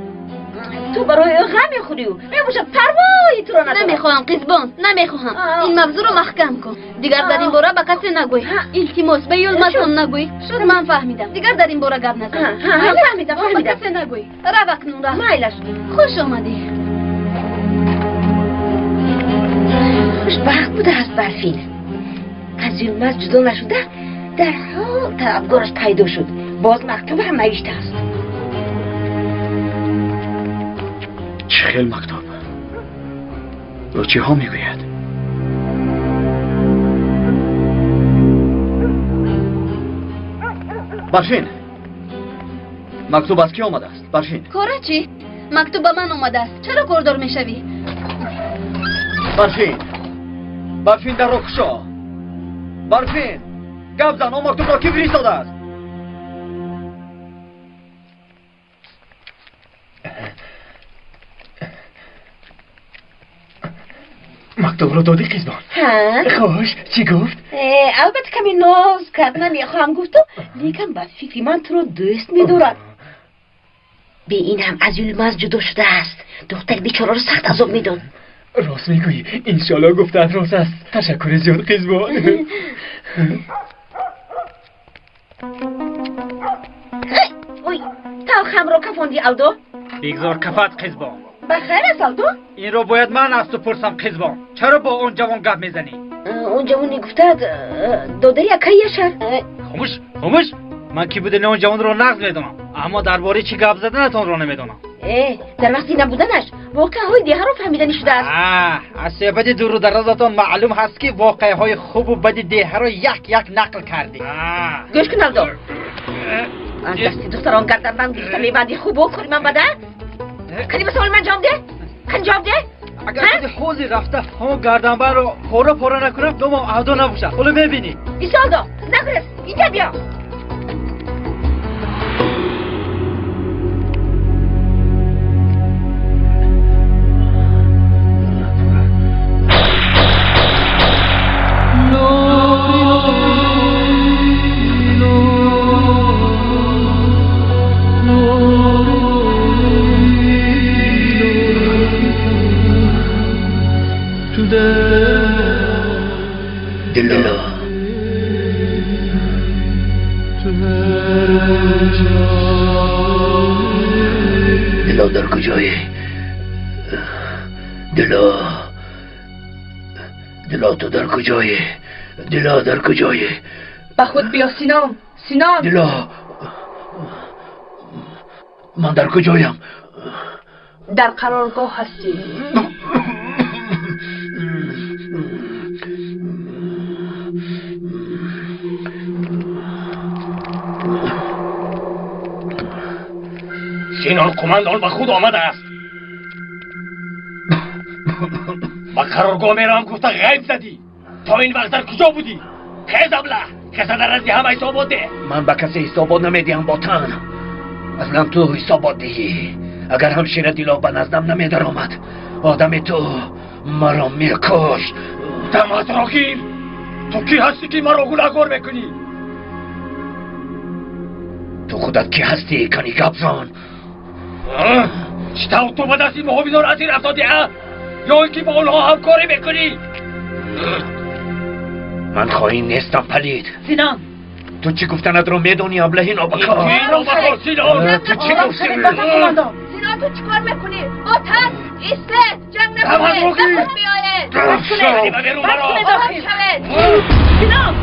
Ту барои ӯ ғам мехӯрию мебошад парвои туро надорад. Намехоҳам, Қизбон, намехоҳам. Ин мавзӯъро маҳкам кун. Дигар дар ин бора ба касе нагӯй. Илтимос, ба Юлмаз ҳам нагӯй. Шуд, ман фаҳмидам. Дигар дар ин бора гап назан. Фаҳмидам, фаҳмидам. Ба касе нагӯй. Рав акнун, рав. Майлаш. Хуш омадӣ. Хушбахт будааст Барфин. Аз Юлмаз ҷудо нашуда, дарҳол талабгораш пайдо шуд. Боз мактуб ҳам навиштааст. Чӣ хел мактуб? Ӯ чиҳо мегӯяд? Барфин, мактуб аз кӣ омадааст? Барфин. Кора чӣ? Мактуб ба ман омадааст. Чаро кордор мешавӣ? Барфин, Барфин, дарро кушо. Барфин, гап зан, он мактубро кӣ фиристодааст? Мактубро додӣ, Қизбон? Хуш, чӣ гуфт? Албатта, каме ноз кард, намехоҳам гуфту, лекин ба фикри ман туро дӯст медорад. Бе ин ҳам аз Юлмаз ҷудо шудааст. Духтари бечораро сахт азоб медод. Рост мегӯӣ, иншоалло гуфтаат рост аст. Ташаккури зиёд, Қизбон. Ой, талхамро кафонди, Алдо. Бигзор кафат, Қизбон. Ба хайр аст, Алдо? Инро бояд ман аз ту пурсам, Қизбон. Чаро бо он ҷавон гап мезанӣ? Он ҷавоне гуфтаат, додари акаи Яшар. Хомӯш, хомӯш. Ман кӣ будани он ҷавонро нағз медонам, аммо дар бораи чӣ гап заданатонро намедонам. Дар вақти набуданаш воқеаҳои деҳаро фаҳмиданӣ шудааст. Аз суҳбати дуру дарозатон маълум ҳаст, ки воқеаҳои хубу бади деҳаро як як нақл кардӣ. Гӯш кун, Алдо, аз дасти духтарон гарданбанд гирифта мебандӣ. Хубо кори ман бада? Кани ба саволи ман ҷавоб деҳ, кани ҷавоб деҳ. Агар худи ҳозир рафта ҳамон гарданбандро пора пора накунам, номам Алдо набошад. Ҳоло мебинӣ. Исо, Алдо, нагурез, инҷа биё. Дило, Дило, дар куҷоӣ? Дило, Дило, ту дар куҷоӣ? Дило, дар куҷоӣ? Ба худ биё, Синон, Синон. Дило, ман дар куҷоям? Дар қароргоҳ ҳастӣ. Синон қумандон ба худ омадааст. Ба қароргоҳ меравам гуфта ғайб задӣ. То ин вақт дар куҷо будӣ? Хез, аблаҳ, каса дар назди ҳама ҳисобот деҳ. Ман ба касе ҳисобот намедиҳам, ботан. Аслан ту ҳисобот диҳӣ. Агар ҳамшира Дило ба наздам намедаромад, одами ту маро мекушт. Даматро гир! Ту кӣ ҳастӣ, ки маро гунаҳкор мекунӣ? Ту худат кӣ ҳастӣ? Кани гап зан. Чӣ тавр ту ба дасти муҳофизон асир афтодӣ, а? Ё ин ки бо онҳо ҳамкорӣ мекунӣ? Ман хоин нестам, палид. Синон! Ту чӣ гуфтанатро медонӣ, аблаҳи нобакор? Нобакор, Синон! Ту чӣ гуфтӣ? Синон, ту чӣ кор мекунӣ? Оташ! Истед! Ҷанг накунед! Ба худ биёед! Ором шавед! Синон!